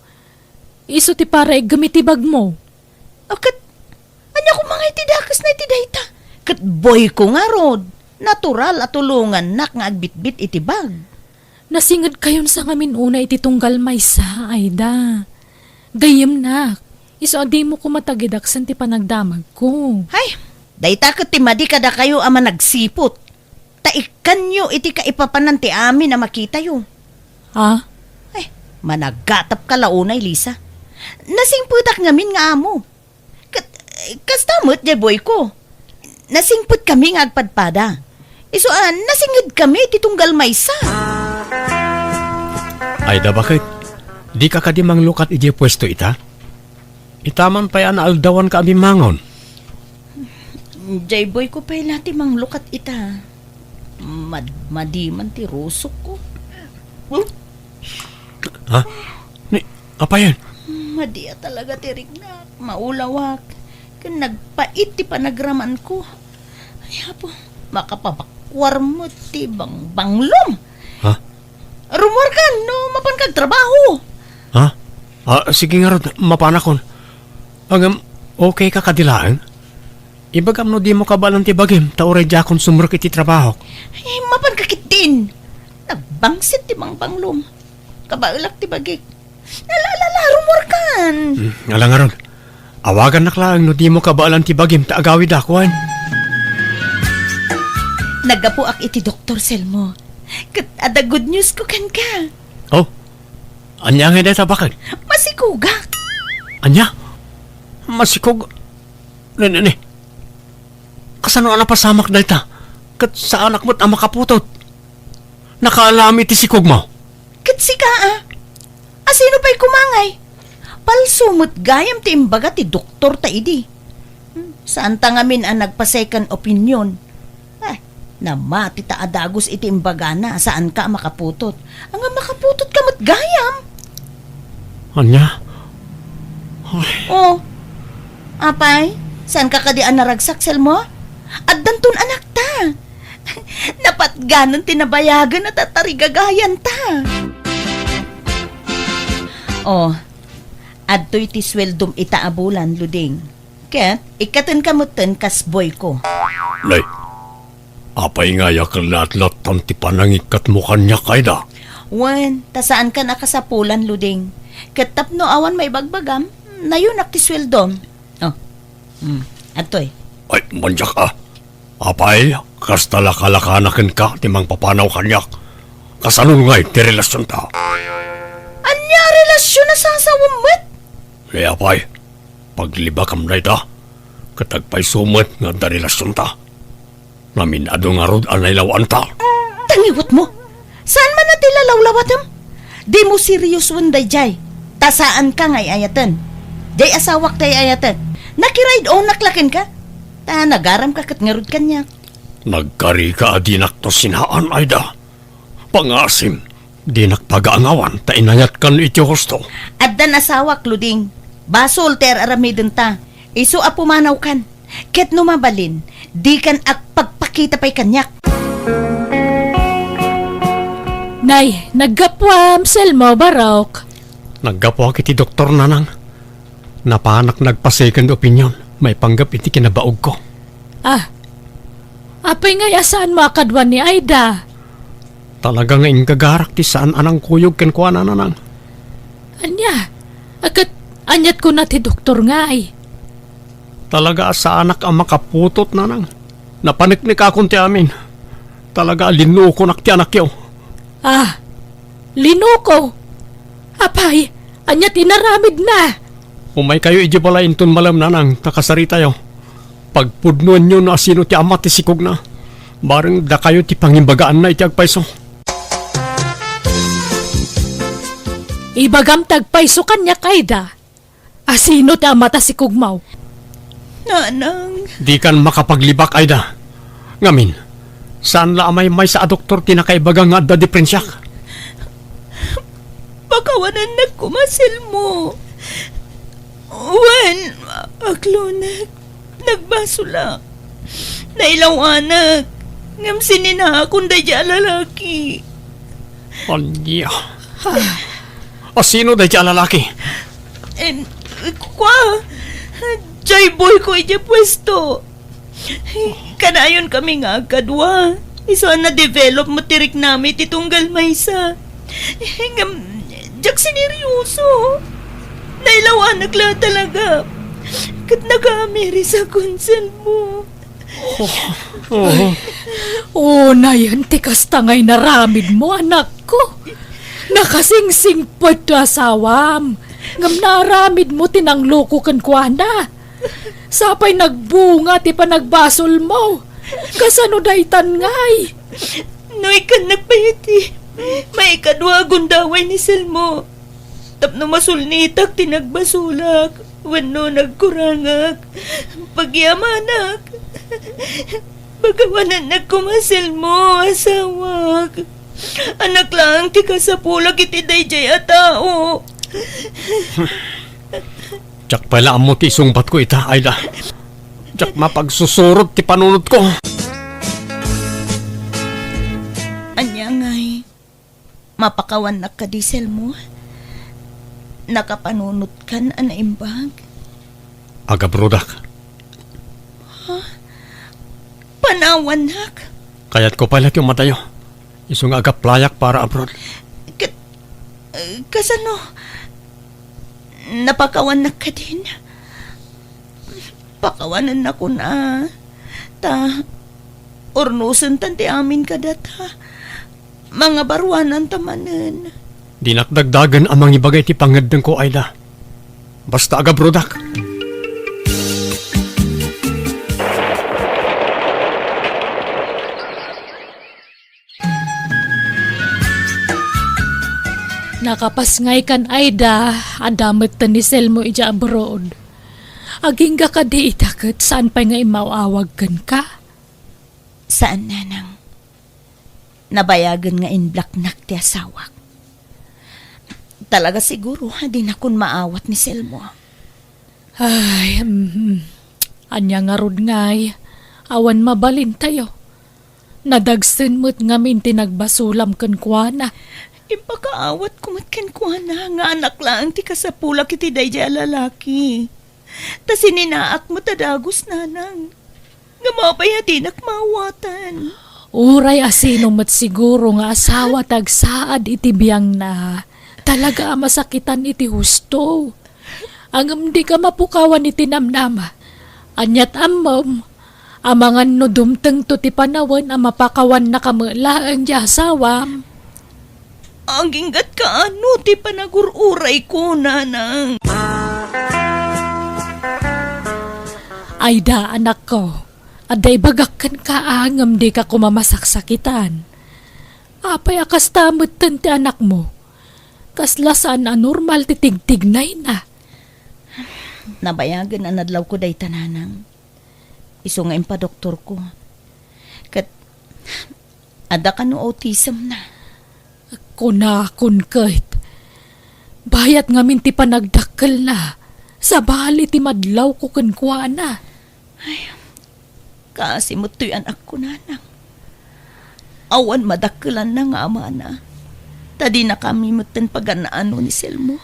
isu ti para iggem iti bagmo. O ket, ania koma nga iti dakesna iti dayta? Ket boyko ngarud, natural a tulongannak nga agbitbit iti bag. Nasingedkayon sa ngamin una iti tunggal maysa, Ayda. Gayyemnak, isu a dimo koma tagidaksen ti panagdamagko. Hay, dayta ket ti madi kadakayo a managsiput. Ta ikkanyo iti kaipapanan ti amin a makitayo. Ah? Ay, managatapka la unay, Lisa. Nasingpetak ngamin nga amo. Ket, kasta met, diay boyko. Nasingpetkami nga agpadpada. Isu a, nasingedkami ti tunggal maysa. Ayda, baket? Dika kadi manglukat idiay puesto ita? Ita man pay a naaldawanka a bimmangon. Diay boyko pay la ti manglukat ita. Mad-, madi man ti rusokko. Ha? Ni, apayen? Madi a talaga ti riknak. Maulawak. Ken nagpait ti panagramanko. Ay, Apo, makapabakuar met ti bangbanglom. Ha? Rummuarkan no mapanka agtrabaho. Ha? Ah, sige ngarud, mapanakon. Ngem, okay ka kadi laeng? Ibagam no dimo kabaelan ti bagim, ta uray diakon sumrek iti trabahok. Ay, mapanka ketdin. Nagbangsit ti bangbanglom. Abaelak ti bagik. Ala, ala, ala, rummuarkan. Hmm, ala ngarud. Awagannak laeng no dimo kabaelan ti bagim ta agawidak, wen. Naggapuak iti doktor, Selmo. Ket adda good news ko kenka. Oh, ania ngay dayta baket? Masikogak. Ania? Masikog? Ne, ne, ne. Kasano a napasamak dayta? Ket saanak met a makaputot. Nakaalam iti sikogmo. Ket sika, a? Asino pay koma ngay? Palso met gayam ti imbaga ti doktor ta idi. Hmm, saanta ngamin a nagpa-second opinion. Ah, namati ta a dagus iti imbagana a saanka a makaputot. Anga makaputotka met gayam? Ania? Ay. Oh. Apay, saanka kadi a naragsak, Selmo? Addanton anakta. Napatganen ti nabayagen a tatarigagayanta. Oh, adtoy ti sueldom ita a bulan, Luding. Ket ikkatenka metten kas boyko. Nay, apay ngay a ket latlattan ti panangikkatmo kaniak, Aida? Wen, ta saankan a kasapulan, Luding. Ket tapno awan maibagbagam, nayonak ti sueldom. Oh. Hmm. Adtoy. Ay, manyak a. Apay, kasta lakalakana kenka ti mangpapanaw kaniak. Kasano ngay ti relasionta? Ania a relasion a sasawem met? Ni apay, paglibakam dayta, ket agpayso met nga adda relasionta. Namin-adu ngarud a nailawanta. Tangiwetmo! Saan man a ti lalawlawatem? Dimo seriosoen daydiay, ta saanka nga ay-ayaten. Diay asawak ti ay-ayatek. Nakiride-onak la kenka. Ta nagaramka ket ngarud kaniak. Nagkarika a dinakto sinaan, Aida. Pangasim, dinak pagaangawan ta inayatkan iti husto. Addan asawak, Luding. Basol ti ar-aramidenta. Isu a pumanawkan. Ket no mabalin, dikan agpagpakita pay kaniak. Nay, naggapuam, Selmo, barok. Naggapuak iti doktor, nanang. Napanak nagpa-second opinion maipanggep iti kinabaogko. Ah, apay ngay a saanmo a kaduan ni Aida? Talaga nga inggagarak ti saan a nangkuyog kenkuana, nanang. Ania? A ket aniat kuna ti doktor ngay? Talaga a saanak a makaputot, nanang. Napaneknekakon ti amin. Talaga a linukonak ti anakyo. Ah, linuko? Apay, ania ti inaramidna? Umaykayo idiay balay inton malem, nanang, ta kasaritayo. Pagpudnoenyo no asino ti ama ti sikogna. Bareng dakayo ti pangimbagaanna iti agpayso. Ibagam ti agpayso kaniak, Aida. Asino ti ama ta sikogmo? Nanang. Dikan makapaglibak, Aida. Ngamin, saan la a maymaysa a doktor ti nakaibaga nga adda diprensiak? Pakawanannak koma, Selmo. Wen, aklonek. Nagbasolak. Nailawanak. Ngem sininaakon daydiay a lalaki. Ania? Asino daydiay a lalaki? Em, kua, diay boyko idiay puesto. Kanayon kami nga agkadua. Isu a na-develop met ti riknami ti tunggal maysa. Ngem, diak sineryoso. Nailawanak la talaga. Ket nakaamiris a konselmo. Oh, oh. Unayen ti kasta nga inaramidmo, anakko. Nakasingsingpet ti asawam, ngem naaramidmo ti nangloko kenkuana. Sapay nagbunga ti panagbasolmo. Kasano daytan ngay? No ikkannak pay iti maikadua a gundaway ni Selmo, tapno masulnitak ti nagbasolak wenno nagkurangak, pagyamanak. Pakawanannak koma, Selmo, asawak. Anak laeng ti kasapulak iti daydiay a tao. Diak pay la ammo ti isungbatko ita, Aida. Diak mapagsusurot ti panunotko. Ania ngay? Mapakawannak kadi, Selmo? Nakapanunotkan a naimbag? Agabrodak. Ha? Panawannak? Kayatko pay la ti umadayo. Isu nga agaplayak para abroad. Ket, Kasano? Napakawannak kadin? Pakawanennakon a. Ta, urnosentan ti amin kadata. Mangabaruananta manen. Dinak dagdagen a mangibaga iti pangngeddengko, Aida. Basta agabrodak. Nakapasngaykan, Aida, adda metten ni Selmo idiay abroad. Agingga kadi ita ket saan pay nga immaw-awag kenka? Saan, Nanang. Nabayagen nga inblocknak ti asawak. Talaga siguro a dinakon maawat ni Selmo. Ay, mhm. Ania ngarud ngay, awan mabalintayo. Nadagsen met ngamin ti nagbasolam kenkuana. Impakaawatko met kenkuana nga anak laeng ti kasapulak iti daydiay a lalaki. Ta sininaak met a dagus, Nanang. Ngem apay a dinak maawatan? Uray asino met siguro nga asawa ti agsaad iti biangna, talaga a masakitan iti husto. Ngem dika mapukawan iti namnama. Aniat ammom, amangan no dumtengto ti panawen a mapakawannaka met laeng ti asawam? Aginggatka ano ti panagur-urayko, Nanang? Aida, anakko, adda ibagak kenka a ngem dika koma masaksakitan. Apay a kasta metten ti anakmo? Kasla saan a normal ti tigtignayna. Nabayagen a nadlawko dayta, Nanang. Isu nga impadoktorko. Ket adda kano autism na. Kunakon ket, bayat ngamin ti panagdakkelna, sabali ti madlawko kenkuana. Ay, kaasi met toy anakko, Nanang. Awan madakkelanna nga amana. Ta dinakami metten pagan-ano ni Selmo.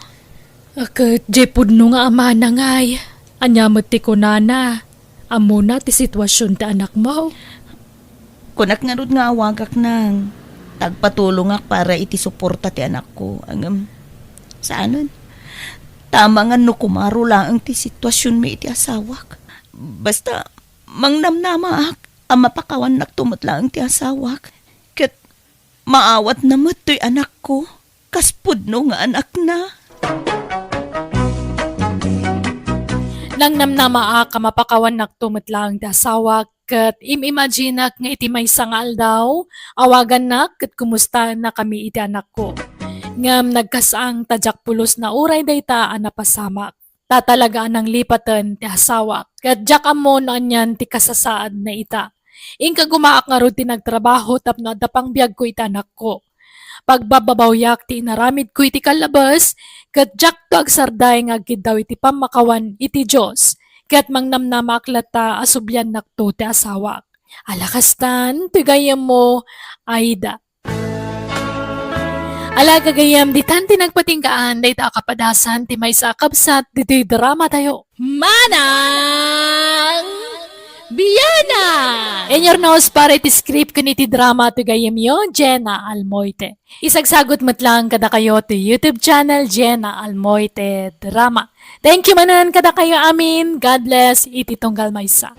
Ket diay pudno nga amana ngay, ania met ti kunana? Ammona ti situasion ti anakmo? Kunak ngarud nga awagak, Nang. Ta agpatulongak para iti suporta ti anakko. Ngem, saanen. Ta amangan no kumaro laeng ti situasionmi iti asawak. Basta, mangnamnamaak a mapakawannakto met laeng ti asawak. Ket maawatna met toy anakko. Kas pudno nga anakna. Nangnamnamaak a mapakawannakto met laeng ti asawak, ket im-imaginak nga iti maysa nga aldaw, awagannak ket kumustaennakami iti anakko. Ngem nagkasang ta diak pulos nauray dayta a napasamak. Ta talaga a nanglipaten ti asawak, ket diak ammo no anian ti kasasaadna ita. Inka gumaak ngarud ti nagtrabaho tapno adda pangbiagko iti anakko. Pagbababawyak ti inaramidko iti kallabes, ket diakto agsarday nga agkiddaw iti pammakawan iti Dios, ket mangnamnamaak latta a subliannakto ti asawak. Ala kastan, ti gayyemmo, Aida. Ala, gagayyem, ditan ti nagpatinggaan dayta a kapadasan ti maysa a kabsat ditoy drama tayo. Manang Biana! In your nose para iti script ken iti drama ti gayyemyo, Jenna Almoite. Isagsagut met lang kadakayo ti YouTube channel, Jenna Almoite Drama. Thank you manen kadakayo amin. God bless iti tunggal maysa.